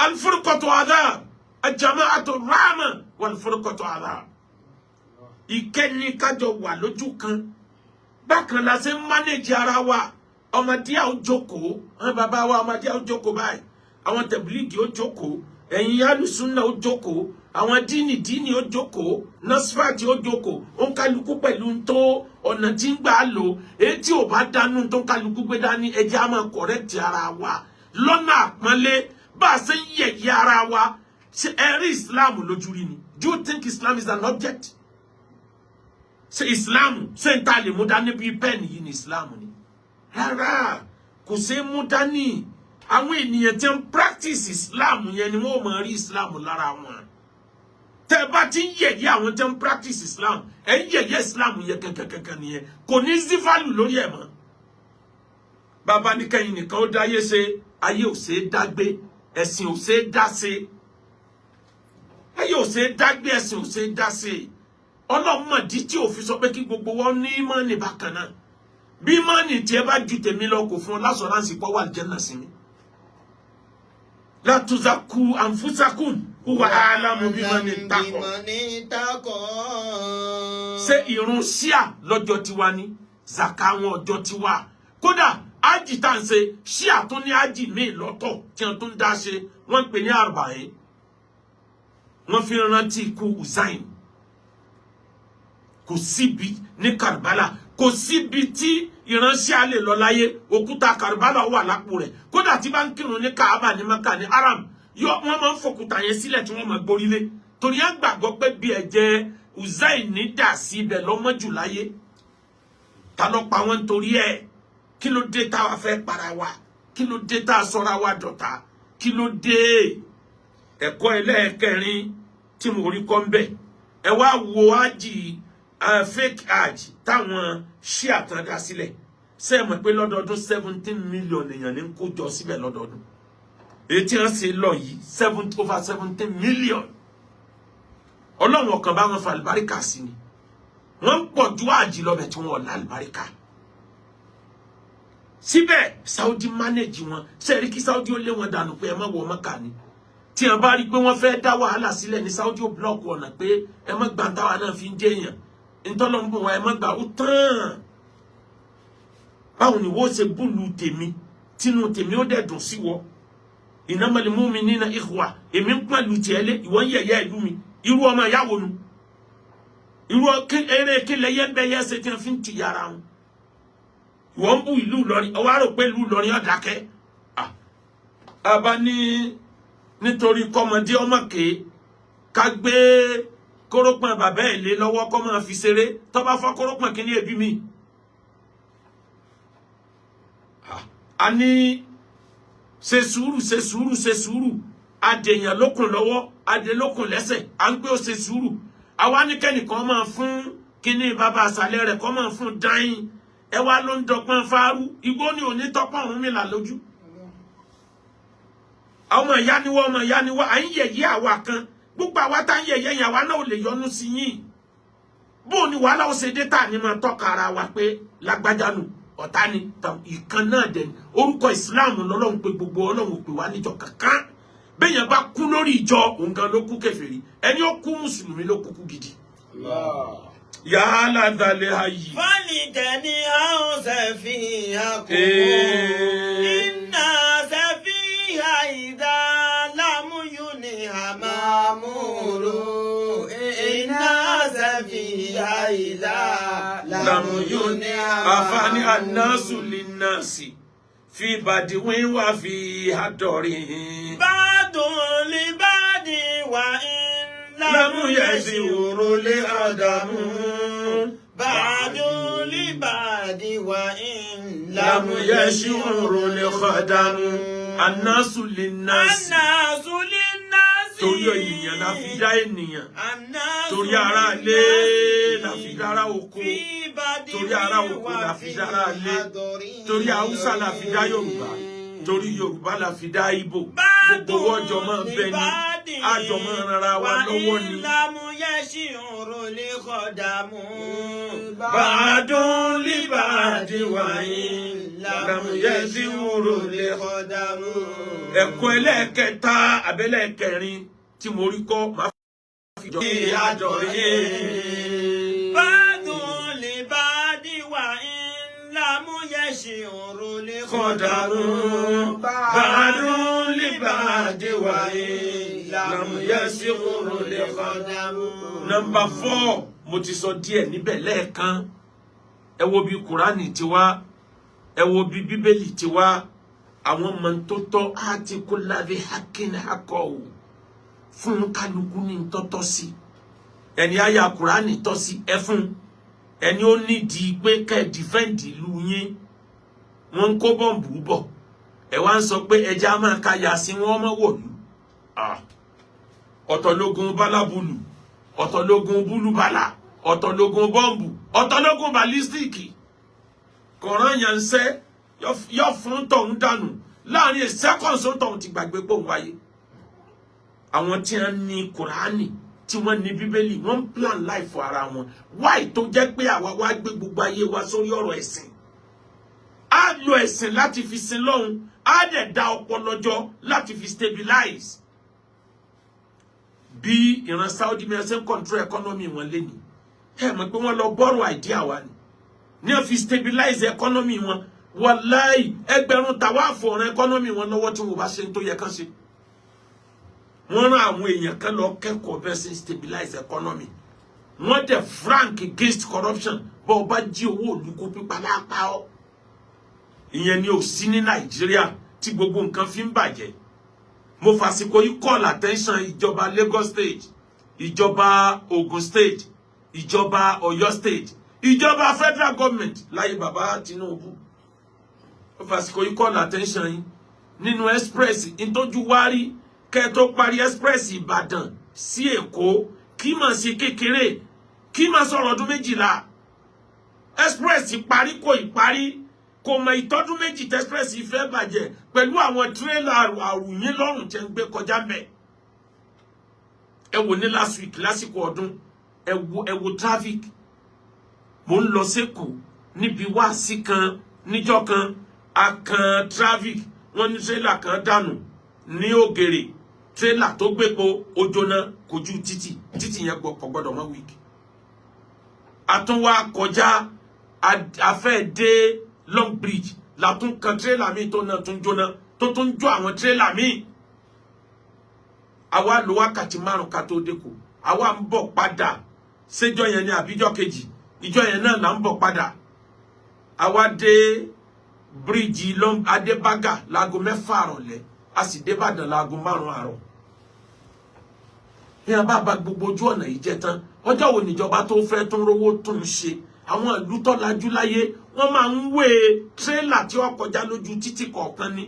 الفرقة عذاب، الجماعة رحمة والفرقة عذاب. Ìkẹ́ni kájọ wà lójú kan. Bákan la ṣe ń manage ara wa. Ọmọdé ó jókòó, àwọn bàbá wa ọmọdé ó jókòó báyìí, àwọn tẹ̀bílíìgì ó jókòó, ẹ̀yin alùsùnà ó jókòó, àwọn díìnì díìnì ó jókòó, nọ́sífàtì ó jókòó. Ó ń kálukú pẹ̀lú tó ọ̀nà tí ń gbà lò. Èyí tí ò bá dánú tó ń kálukú gbé dání, ẹjẹ́ á máa correct ara wa lọ́nà àpọ́nlé. Bá a ṣe ń yẹ̀yẹ́ ara wa, ṣe ẹ rí Islam lójú rí ni? Do you think Islam is an object? Ṣe Islam, ṣe ń ta lè mú dání bíi pen yìí ni Islam ni? Rárá, kò ṣe é mú dání. Àwọn ènìyàn tí ń practice Islam yẹn ni wọ́n máa rí Islam lára wọn. Tẹ́ ẹ bá ti ń yẹ̀yẹ́ àwọn tí ń practice Islam, ẹ ń yẹ̀yẹ́ Islam yẹn kankankankan nìyẹn. Kò ní sí value lórí ẹ̀ mọ́. Bàbá ní kẹ́yìn nìkan ó dáyé ṣe, ayé ò ṣe é dágbé, ẹ̀sìn ò ṣe é dá ṣe. Ayé ò ṣe é dágbé, ẹ̀sìn ò ṣe é dá ṣe. Ọlọ́mọdé tí òfin sọ pé kí gbogbo wọn ní ìmọ̀ọ́nì bákan náà. Bí ìmọ̀ọ́nì tiẹ̀ bá ju tèmi lọ, kò fún ọ l'assurance pọ̀ wà jẹ́ náà sí mi. La tuzakku anfusakum huwa a'lamu biman ittaqa. Ṣé ìrun ṣíà lọ́jọ́ tiwa ni? Zaka wọn ọjọ́ tiwa. Kódà ájì tá à ń ṣe, ṣíà tún ní ájì míì lọ́tọ̀ tí wọ́n tún dá ṣe, wọ́n ń pè ní àrùbáyé. Wọ́n fi rántí ikú Uzain. Kò síbi ní Karbala, kò síbi tí ìránṣẹ́ àlè lọ láyé, òkúta Karbala wà lápò rẹ̀. Kódà tí bá ń kírun ní Kaaba, ní Maka, ní Haram, yọ wọ́n máa ń fòkúta yẹn sílẹ̀ tí wọ́n máa gbórílé, torí á gbàgbọ́ pé bí ẹ̀jẹ̀ Uzain ní dà sí ibẹ̀ lọ́mọ́jù láyé. Ta ló pa wọ́n nítorí ẹ̀? Kí ló dé táwa fẹ́ para wa? Kí ló dé tá a sọra wa dọ̀tá? Kí ló dé? Ẹ̀kọ́ ẹlẹ́ẹ̀kẹrin tí mo rí kọ́ ń bẹ̀, ẹ wá wo ájì, fake hajj táwọn ṣíà tán dá sílẹ̀. Ṣé ẹ mọ̀ pé lọ́dọọdún 17 million èèyàn ní kó jọ síbẹ̀ lọ́dọọdún? Èyí tí wọ́n ṣe lọ yìí, over 17 million. Ọlọ́run ọ̀kan bá wọn fa àlùbáríkà sí ni. Wọ́n ń pọ̀ ju àjì lọ́bẹ̀ tí wọ́n ọ̀la àlùbáríkà síbẹ̀. Saudi manage wọn. Ṣe rí kí Saudi ó lé wọn dànù pé ẹ má wọ Mọ́kà ni? Tí wọn bá rí i pé wọ́n fẹ́ dá wàhálà sílẹ̀ ní Saudi, ó block ọ̀nà pé ẹ má gbà táwa náà fi ń jẹ́ èèyàn ntọ́lọ́ ń bọ̀ wá, ẹ má gbà ó tán. Báwo ni wọ́n ṣe búlù tèmi tínú tèmi ó dẹ̀ dùn sí wọ? Innamal mu'minina ikhwa. Èmi ń pẹ̀lú tiẹ̀ lé, ìwọ ń yẹ̀yẹ́ ìlú mi. Irú ọmọ ìyáwó nu? Irú eré kílẹ̀ yẹn bẹ́ yẹ́ ṣe tí wọ́n fi ń ti yàrá wọn? Ìwọ ń bú ìlú Ìlọrin, ọwọ́ àrò pé ìlú Ìlọrin ọ̀dàkẹ́ àbá ní nítorí kọ́mọdé ọmọ ké ká gbé kórópọ̀n bàbá ẹ̀ lé lọ́wọ́ kọ́ máa fi ṣeré. Tó bá fọ́ kórópọ̀n, kí ní ẹbí mi? A ní ṣe sùúrù, ṣe sùúrù, ṣe sùúrù. Adèyàn lókun lọ́wọ́, adè lókun lẹ́sẹ̀, à ń pé ó ṣe sùúrù. Àwa ní kẹ́nìkan máa fún kíní bàbá àṣàlẹ̀ rẹ̀ kọ́ máa fún dáín. Ẹ wá ló ń dọpọ́n fáárú igbó ní òní tọpọ́n Ọ̀rúnmìlà lójú. Ọmọ ìyá ni wọ́n, ọmọ ìyá ni wọ́n. À ń yẹ̀yẹ́ àwa kan. Gbogbo àwa tá ń yẹ̀yẹ́ yẹn, àwa náà ò lè yọnu sí yín. Bó ni wàhálà ó ṣe dé tà ní máa tọ́ka ara wa pé lágbájá nù, ọ̀tá ni? Ìkan náà dẹ̀ ni orúkọ ìsìláàmù lọ́lọ́run pé gbogbo. Ọlọ́run ò pè wá níjọ kankan. Béèyàn bá kú lórí ìjọ, òun gan ló kú kèfèrí. Ẹni ó kú mùsùlùmí ló kúkú gidi. Yàrá dalẹ̀ ayì. فلتنهوا سفيهكم إن سفيه إذا لم ينه مامور إن سفيه إذا لم لم ينه àfààní الناس للناس في بدو وفي حضر. بعض لبعض وإن لم يشعر الخدم. بعض لبعض وإن لم يشعر الخدم. الناس للناس. الناس للناس. Torí ènìyàn la fi dá ènìyàn. الناس Torí ará ilé la fi dára oko. في بدو Torí ará oko la fi dára ilé. Torí Haúsá la fi dá Yorùbá, torí Yorùbá la fi dá Ìgbò. Gbogbo ọjọ́ máa bẹ ní àjọ máa rara wa lọ́wọ́ ni. لم يشعر الخدم. بعض لبعض وإن لم يشعر الخدم. Ẹ̀kọ́ ẹlẹ́ẹ̀kẹta abẹ́lẹ́ẹ̀kẹrin tí mo rí kọ́, máa fi jọ àjọ rí. بعض لبعض وإن لم يشعر قدر بعد لبعد وإن لم يشعر القدر. Number 4, mo ti sọ díẹ̀ níbẹ̀ lẹ́ẹ̀kan. Ẹ wo bí Kùránì ti wá, ẹ wo bí Bíbélì ti wá. Àwọn ọmọ tó tọ́ آت كل ذي حق حقه, fún kálukú ní tọ́tọ́ sí. Ẹni àyà Kùránì tọ́ sí, ẹ fún. Ẹni ó nídìí pé kẹ́ ẹ defend ìlú yín, wọ́n ń kó bọ́ǹbù bọ̀, ẹ wá ń sọ pé ẹja máa ka yà sí wọn mọ́ wọ̀lú. Ọ̀tọ̀ lógun bálábùlù, ọ̀tọ̀ lógun búlúbàlà, ọ̀tọ̀ lógun bọ́ǹbù, ọ̀tọ̀ lógun ballistic. Kọ̀ọ̀rán yẹn ń sẹ́ yọ fún tọ̀hún dànù láàrin seconds, tọ̀hún ti gbàgbé pò ń wáyé. Àwọn tí wọ́n ní Kùránì, tí wọ́n ní Bíbélì, wọ́n ń plan life ara wọn. Why tó jẹ́ pé àwa wá gbé gbogbo ayé wa sórí ọ̀rọ̀ ẹ̀sìn? Á lo ẹ̀sìn láti fi sin lọ́hun, á dẹ̀ da ọpọlọ jọ láti fi stabilize. Bí ìran Saudi mi ṣe ń control economy wọn lẹ́ni, ẹ mọ̀ pé wọ́n lọ borrow idea wa ni ní wọ́n fi stabilize economy wọn. Wàláì, ẹgbẹ̀rún tàwa fọ̀rọ̀ economy wọn lọ́wọ́ tí wọ́n bá ṣe ń tó yẹ kán ṣe. Wọ́n rán àwọn èèyàn kan lọ kẹ́kọ̀ọ́ bẹ́ẹ̀ ṣe stabilize economy. Wọ́n dẹ̀ frank against corruption. Bọ́ ọ bá jí owó òlùkó, pípa lápá ọ́. Ìyẹn ni ò sí ní Nàìjíríà tí gbogbo nǹkan fi ń bàjẹ́. Mo fàsìkò yìí call attention ìjọba Lagos State, ìjọba Ogun State, ìjọba Ọ̀yọ́ State, ìjọba federal government láyé bàbá Tinubu. Mo fàsìkò yìí call attention yín nínú express ìtọ́jú wárí. Kẹ́ tó parí express Ìbàdàn sí Èkó, kí mà sí kékeré, kí mà sọ̀rọ̀ ọdún 12. Express parí, kò ì parí, kò mọ ìtọ́dún 2 tí express fẹ́ bàjẹ́ pẹ̀lú àwọn tírélà àrùyìn lọ́rùn tẹ́ ń gbé kọjá mẹ́. Ẹ wò ní last week lásìkò ọdún, ẹ wo traffic. Mo ń lọ sẹ́kọ̀ọ́ níbi wáàsí kan níjọ́ kan, a kan traffic. Wọ́n ní tírélà kan dànù ní Ògèrè, tírélà tó gbépo, ó jóná kojú títì. Títì yẹn kò gbọ́dọ̀ mọ́ wíìkì. Àtúnwá kọjá, a fẹ́ dé Long Bridge, látún kan tírélà míì tó náà tún jóná, tó tún jó àwọn tírélà míì. Àwa lo wákàtí 5 ká tó dẹ́kọ̀. Àwa ń bọ̀ padà séjọ́ yẹn ní àbíjọ́ kejì, ìjọ yẹn náà là ń bọ̀ padà. Àwa dé bíríìjì Adébágà láago 6 àrọ̀lẹ́, a sì dé Ìbàdàn láago 5 àárọ̀. Ní a bá ba gbogbo ojú ọ̀nà yìí jẹ́ tán, ọjọ́ wo níjọba tó fẹ́ tún rówó tún ṣe? Àwọn ìlú tó lajú láyé, wọ́n máa ń wé tírélà tí wọ́n kọjá lójú títì kọ̀ọ̀kan ni.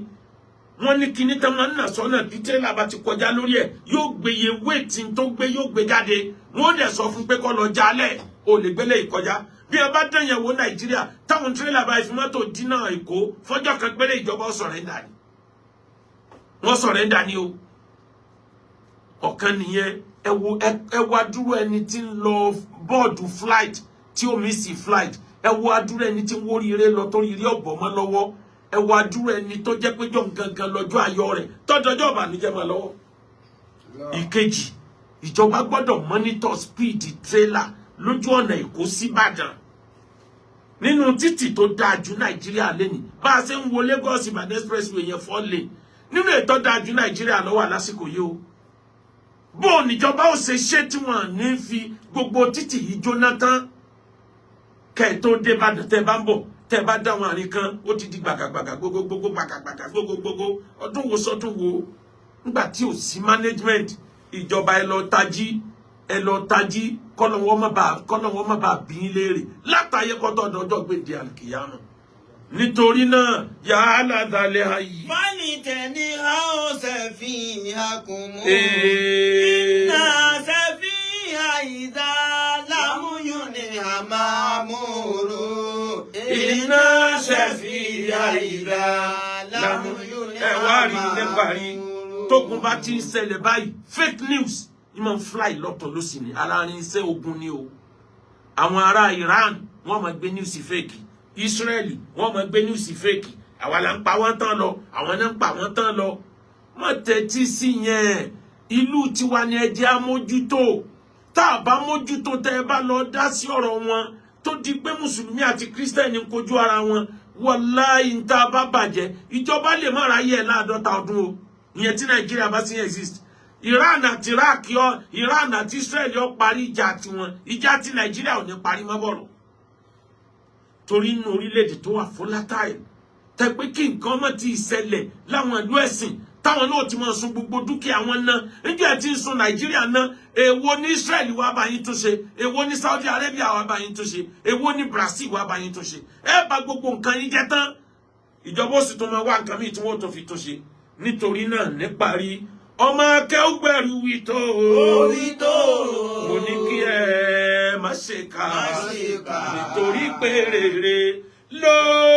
Wọ́n ní kíní tán máa ń nà sọ́nà, tí tírélà bá ti kọjá lórí ẹ̀, yóò gbé iye weight tó gbé, yóò gbé jáde. Wọ́n dẹ̀ sọ fún pé kó lọ jálẹ̀, o lè gbélé ìkọjá. Bí ẹ bá dẹ̀yẹ̀ wo Nàìjíríà, táwọn tírélà bá fi mọ́tò dínà Èkó fọ́jọ́ kan péré, ìjọba surrender ni, wọ́n surrender ni o. Ọ̀kan nìyẹn. Ẹ wo, ẹ wá dúró, ẹni tí ń lọ board flight tí ó miss flight. Ẹ wo adúrú ẹni tí ń wórí eré lọ torí eré ọ̀bọ̀ mọ́ lọ́wọ́. Ẹ wo adúrú ẹni tó jẹ́ pé jọ gangan lọ́jọ́ ayọ̀ rẹ̀ tọ́jọ́jọ́ ìbànújẹ́ mọ́ lọ́wọ́. Ìkejì, ìjọba gbọ́dọ̀ monitor speed trailer lójú ọ̀nà Èkó síbàdàn, nínú títì tó dáa jù Nàìjíríà lẹ́nìí. Bá a ṣe ń wo Lagos Ìbàdàn expressway yẹn, 4 lane, nínú ètò dáa jù Nàìjíríà ló wà lásìkò yìí o. Bó níjọba ó ṣe ṣe tí wọn ní fi gbogbo títì yìí jóná tán kẹ́ ẹ tó dé Ìbàdàn? Tẹ́ bá ń bọ̀, tẹ́ bá dáwọn àárín kan, ó ti di gbàgàgbàgà gbogbogbò, gbàgàgbàgà gbogbogbò. Ọdún wo sọdún wo, nígbà tí ò sí management? Ìjọba, ẹ lọ tají, ẹ lọ tají, kọ́lọ́ wọn má bàa bí yín léèrè látàyè kọ́tọ́ ọdọọjọ́ gbèdé àlùkìyàmù. Nítorí náà, yàrá dalẹ̀ ayé. فلتنهوا سفيهكم. Ee. إن سفيه إذا لم ينه مأمور. إن سفيه إذا لم ẹ wá rí níparí, tógun bá ti ń ṣẹlẹ̀ báyìí, fake news ní máa ń fly lọ́tọ̀ lọ́sì ní ara irinṣẹ́ ogun ni o. Àwọn ará Iran, wọ́n máa gbé news fake. Israeli, wọ́n máa gbé news fake. Àwa là ń pa wọ́n tán lọ, àwọn náà ń pa wọ́n tán lọ. Má tẹ́tí sí yẹn. Ìlú tiwa ni ẹ jẹ́ á mójútó. Tá a bá mójútó, tẹ́ ẹ bá lọ dá sí ọ̀rọ̀ wọn. Tó di pé mùsùlùmí àti kírísítẹ́nì ń kojú ara wọn, wàláhì, ń tá a bá bàjẹ́, ìjọba lè má ráyè ẹ̀ 50 ọdún o. Ìyẹn tí Nàìjíríà bá sí exist. Iran àti Iraq yọ, Iran àti Israel yọ parí ìjà tiwọn, ìjà tí Nàìjíríà ò ní parí mọ́ bọ̀rọ̀, torí inú orílẹ̀-èdè tó wà volatile tẹ pé kí nǹkan mọ̀ ti ṣẹlẹ̀ láwọn ìlú ẹ̀sìn táwọn náà ti máa sun gbogbo dúkìá wọn ná. Níjẹ́ ẹ̀ tí ń sun Nàìjíríà ná, èwo ní Israel wá bá yín tún ṣe? Èwo ní Saudi Arabia wá bá yín tún ṣe? Èwo ní Brazil wá bá yín tún ṣe? Ẹ bá gbogbo nǹkan yín jẹ́ tán, ìjọba ó sì tún máa wá nǹkan míì tí wọ́n tún fi tún ṣe. Nítorí náà, níparí, ọmọ akẹ́wùgbẹ̀rù wí tó Orí tó. Mo ní kí ẹ má ṣe kà, Má ṣe kà. nítorí pé rere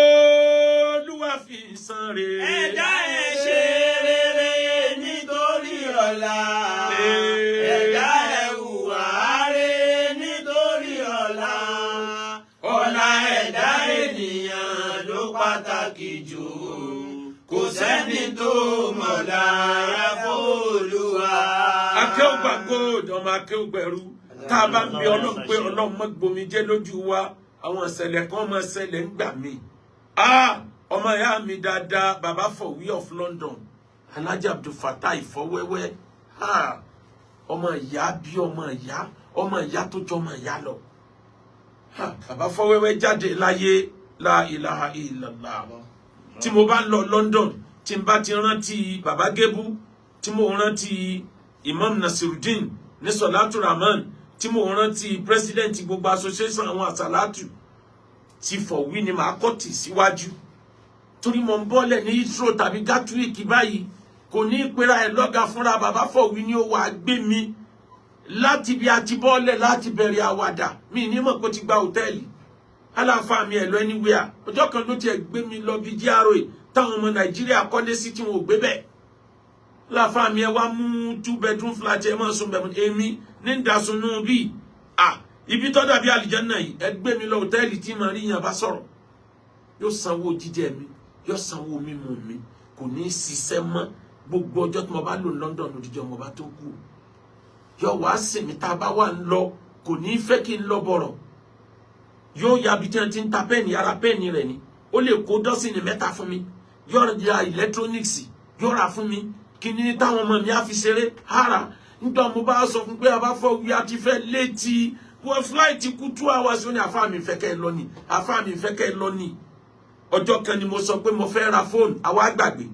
lÓlúwa fi san rere. Ẹ̀dá ẹ̀ ṣe rere nítorí ọ̀la. Ẹ̀dá ẹ̀ hùwà rere nítorí ọ̀la. Ọ̀la ẹ̀dá ènìyàn ló pàtàkì jù. Kò sẹ́ni tó mọ̀la àf'Olúwa. Akéwùgbà gold, ọmọ akéwùgbẹ̀rú, tá a bá ń bi Ọlọ́run pé Ọlọ́run má gbomijé lójú wa, àwọn ìṣẹ̀lẹ̀ kan máa ṣẹlẹ̀ ń gbà mí. Ah, ọmọ ìyá mi dáadáa, baba for we of London, Alhaji Abdulfatah Ìfọwẹ́wẹ́, ah, ọmọ ìyá bí ọmọ ìyá, ọmọ ìyá tó jọ ọmọ ìyá lọ. Ah, baba Fọwẹ́wẹ́ jáde láyé. La ilaha illallah. Tí mo bá ń lọ London, tí n bá ti rántí baba Gebu, tí mo rántí Imam Nasiruddin ní Sọlátù Rahman, tí mo rántí president gbogbo association àwọn àsàlátù ti Fọ̀wí ni màá kọ́ tì síwájú, torí mo ń bọ́lẹ̀ ní Heathrow tàbí Gatwick báyìí, kò ní í pera ẹ̀ lọ́gà fúnra. Bàbá Fọ̀wí ni ó wàá gbé mi láti bí a ti bọ́lẹ̀ láti bẹ̀rẹ̀ àwàdà. Mi ní mọ̀ pé ó ti gba hòtẹ́ẹ̀lì aláǹfà mi ẹ̀ lọ anywhere. Ọjọ́ kan ló tiẹ̀ gbé mi lọ bí GRA táwọn ọmọ Nàìjíríà kọ́lé sí tí wọn ò gbé bẹ́ẹ̀. Láǹfà mi ẹ wá mú two bedroom flat, ẹ máa sùn bẹ̀rù. Èmi ní ìdásùnú bíi ah, ibi tó dàbí àlìjánnà yìí, ẹ gbé mi lọ hòtẹ́ẹ̀lì tí màá rí yàn bá sọ̀rọ̀. Yóò sanwó jíjẹ mi, yóò sanwó mímu mi, kò ní í ṣiṣẹ́ mọ́. Gbogbo ọjọ́ tí mo bá lò ní London, òdìjọ́ mo bá tó kú, yóò wá sìn mí. Tá a bá wà ń lọ, kò ní í fẹ́ kí n lọ bọ̀rọ̀. Yóò ya bí tí wọ́n ti ń ta pẹ́ẹ̀nì ara pẹ́ẹ̀nì rẹ̀ ni. Ó lè kó dọ́sìnì 3 fún mi, yóò ra electronics, yóò rà fún mi kí ni táwọn ọmọ mi á fi ṣeré ara. Nígbà mo bá sọ fún pé a bá fọ wí, a ti fẹ́ létí wọ́n, flight kú 2 hours, ó ní àfáà mi fẹ́ kẹ́ ẹ lọ ni, àfáà mi fẹ́ kẹ́ ẹ lọ ni. Ọjọ́ kan ni mo sọ pé mo fẹ́ ra fóònù, àwa gbàgbé,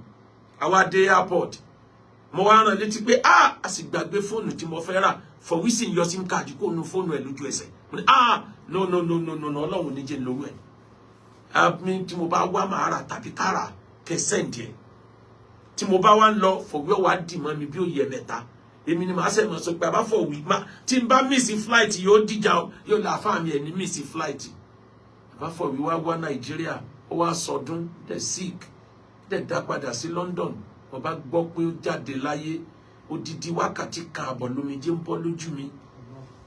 àwa dé airport, mo wá rán létí pé ah, a sì gbàgbé fóònù tí mo fẹ́ rà. Fọwí sì ń yọ SIM card kó nu fóònù ẹ̀ lójú ẹsẹ̀. Mo ní, "Ah, no, no, no, no, no, no, Ọlọ́run ní jẹ́ n lówó ẹ̀ mi. Tí mo bá wá màá rà tàbí kára kẹ send ẹ̀." Tí mo bá wá ń lọ, Fọwí ọ̀wá dì mọ́ mi bí ó yẹ mẹ́ta. Èmi ni màá sẹ̀ mọ́ sọ pé àbá Fọwí má tí n bá miss flight, yóò dìjà o, yóò lọ. Àfáà mi ẹ̀ ní miss flight. Àbá Fọwí wá wá Nàìjíríà, ó wá sọdún, dẹ̀ sick, dẹ̀ dá padà sí London. Mo bá gbọ́ pé ó jáde láyé, odidi wákàtí kan àbọ̀ lomijé ń bọ́ lójú mi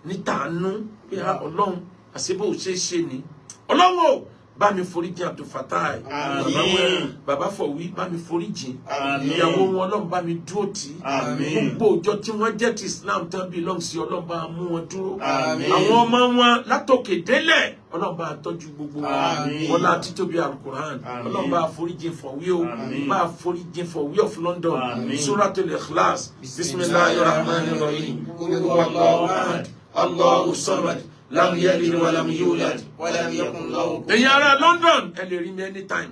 nítàánú pé a Ọlọ́run, àṣebó ò ṣeé ṣe ni. Ọlọ́run ò bá mi foríjì Abdulfatai. Àmín. Bàbá Fọwí, bá mi foríjì. Àmín. Ìyàwó wọn, Ọlọ́run bá mi dúró tì í. Àmín. Gbogbo òjò tí wọ́n jẹ́ ti Islam tán belong sí, Ọlọ́run bá mú wọn dúró. Àmín. Àwọn ọmọ wọn látòkè délẹ̀, Ọlọ́run bá tọ́jú gbogbo wọn. Àmín. Wọn lá títóbi Alukur'an. Àmín. Ọlọ́run bá foríjì Fọwí o. Àmín. Bá foríjì Fọwí of London. Àmín. Suratul Ikhlas. Bismillahir rahmanir rahim. Qul huwallahu ahad, Allahu samad, lam yalid walam yulad walam yakun lahu. Ẹ̀yin ará London, ẹ lè rí mi anytime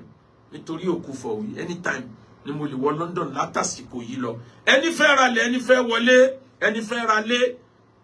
nítorí òkú Fọ̀wí. Anytime ni mo lè wọ London látàsìkò yìí lọ. Ẹni fẹ́ ra lẹ̀, ẹni fẹ́ wọlé, ẹni fẹ́ ra lé,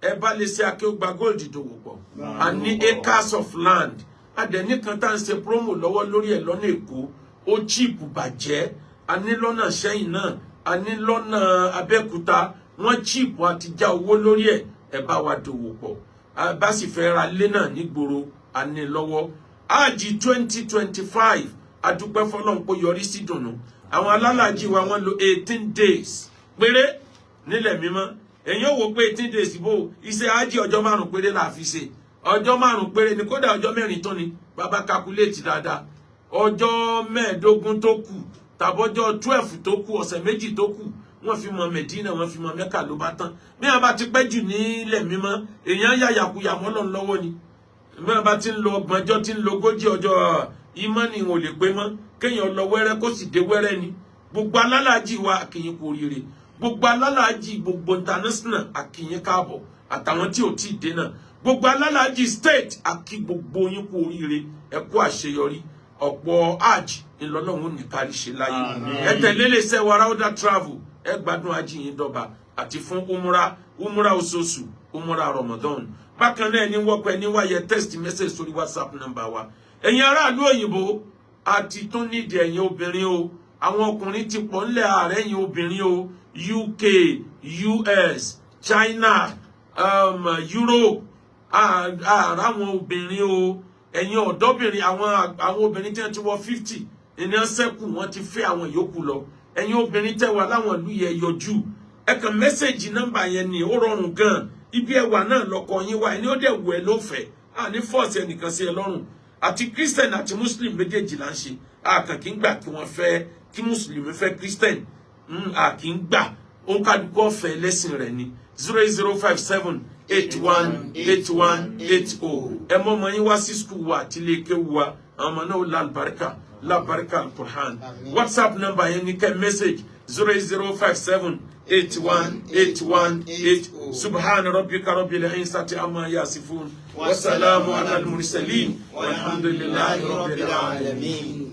ẹ bá lè ṣe Akéwùgbà Gold ìdòwò pọ̀. A ní acres of land, a dẹ̀ ní kan tá à ń ṣe promo lọ́wọ́ lórí ẹ̀ lọ́nà Èkó, ó cheap bàjẹ́. A ní lọ́nà Sẹ́yìn náà, a ní lọ́nà Abẹ́òkúta, wọ́n cheap àti já owó lórí ẹ̀. Ẹ bá wa dòwò pọ̀. A bá sì fẹ́ ra lé náà nígboro, a ní lọ́wọ́. Ájì 2025, adúpẹ́ fọlọ́run pé yọrí sí dùnú. Àwọn alálàájì wa, wọ́n lò 18 days péré nílẹ̀ mímọ́. Èyí ò wò pé 18 days bó iṣẹ́ ájì, ọjọ́ 5 péré là fi ṣe, ọjọ́ 5 péré ni, kódà ọjọ́ 4 tó ni. Bàbá calculate dáadáa, ọjọ́ 15 tó kù tàbọ́jọ́ 12 tó kù, ọ̀sẹ̀ 2 tó kù, wọ́n fi mọ Mẹ̀dínà, wọ́n fi mọ Mẹ́kà, ló bá tán. Bí wọ́n bá ti pẹ́ jù nílẹ̀ mímọ́, èèyàn yàyàkuyà mọ́ Ọlọ́run lọ́wọ́ ni. Mẹ́rin bá ti ń lo 30 ọjọ́, tí ń lo 40 ọjọ́, ìmánì wọn ò lè pé mọ́. Kéèyàn lọ wẹ́rẹ́ kó sì dé wẹ́rẹ́ ni. Gbogbo alálàájì wa, a kí yín kú oríire. Gbogbo alálàájì, gbogbo international, a kí yín káàbọ̀, àtàwọn tí ò tí ì dé náà. Gbogbo alálàájì state, a kí gbogbo yín kú oríire, ẹ kú àṣeyọrí. Ọ̀pọ̀ hajj ńlọlọ́run ní kárí ṣe láyé. Ẹ tẹ̀lé iléeṣẹ́ wa Rauda Travel, ẹ gbádùn hajj yín dọ́ba, àti fún umra, umra oṣooṣù, umra Ramadan. Bákan náà, ẹni wọ́pọ̀, ẹni wáyẹ, text message sórí WhatsApp number wa. Ẹ̀yin aráàlú òyìnbó, àti tún nídìí ẹ̀yin obìnrin o. Àwọn ọkùnrin ti pọ̀ ńlẹ̀, ààrẹ ẹ̀yin obìnrin o. UK, US, China, Europe, ààrẹ àwọn obìnrin o. Ẹ̀yin ọ̀dọ́bìnrin, àwọn obìnrin tí wọ́n ti wọ 50 ènìyàn sẹ́kù, wọ́n ti fẹ́ àwọn yòókù lọ. Ẹ̀yin obìnrin tẹ́ wà láwọn ìlú yẹn, yọjú. Ẹ kàn message nọ́mbà yẹn ni, ó rọrùn gan. Ibi ẹwà náà lọkọ yín wá, ẹni ó dẹ̀ wù ẹ́ ló fẹ́. À ní force ẹnìkan sí ẹ lọ́rùn. Àti Christian àti Muslim méjèèjì là ń ṣe. A kàn kí ń gbà kí wọ́n fẹ́, kí Mùsùlùmí fẹ́ Christian, a kì í gbà. Òun kálukú ọ̀fẹ́ lẹ́sìn rẹ̀ ni. 08057818180. Ẹ mọ́ ọmọ yín wá sí school wa àti ilé kéwu wa. Àwọn ọmọ náà lálùbáríkà, lábáríkà Alukur'an. WhatsApp number yẹn ní kẹ́ message: 08057818180. Subhana rabbika rabbil izzati amma yasifun, wasalamu ala al-mursalin, walhamdulillahi rabbil alamin. Alamin.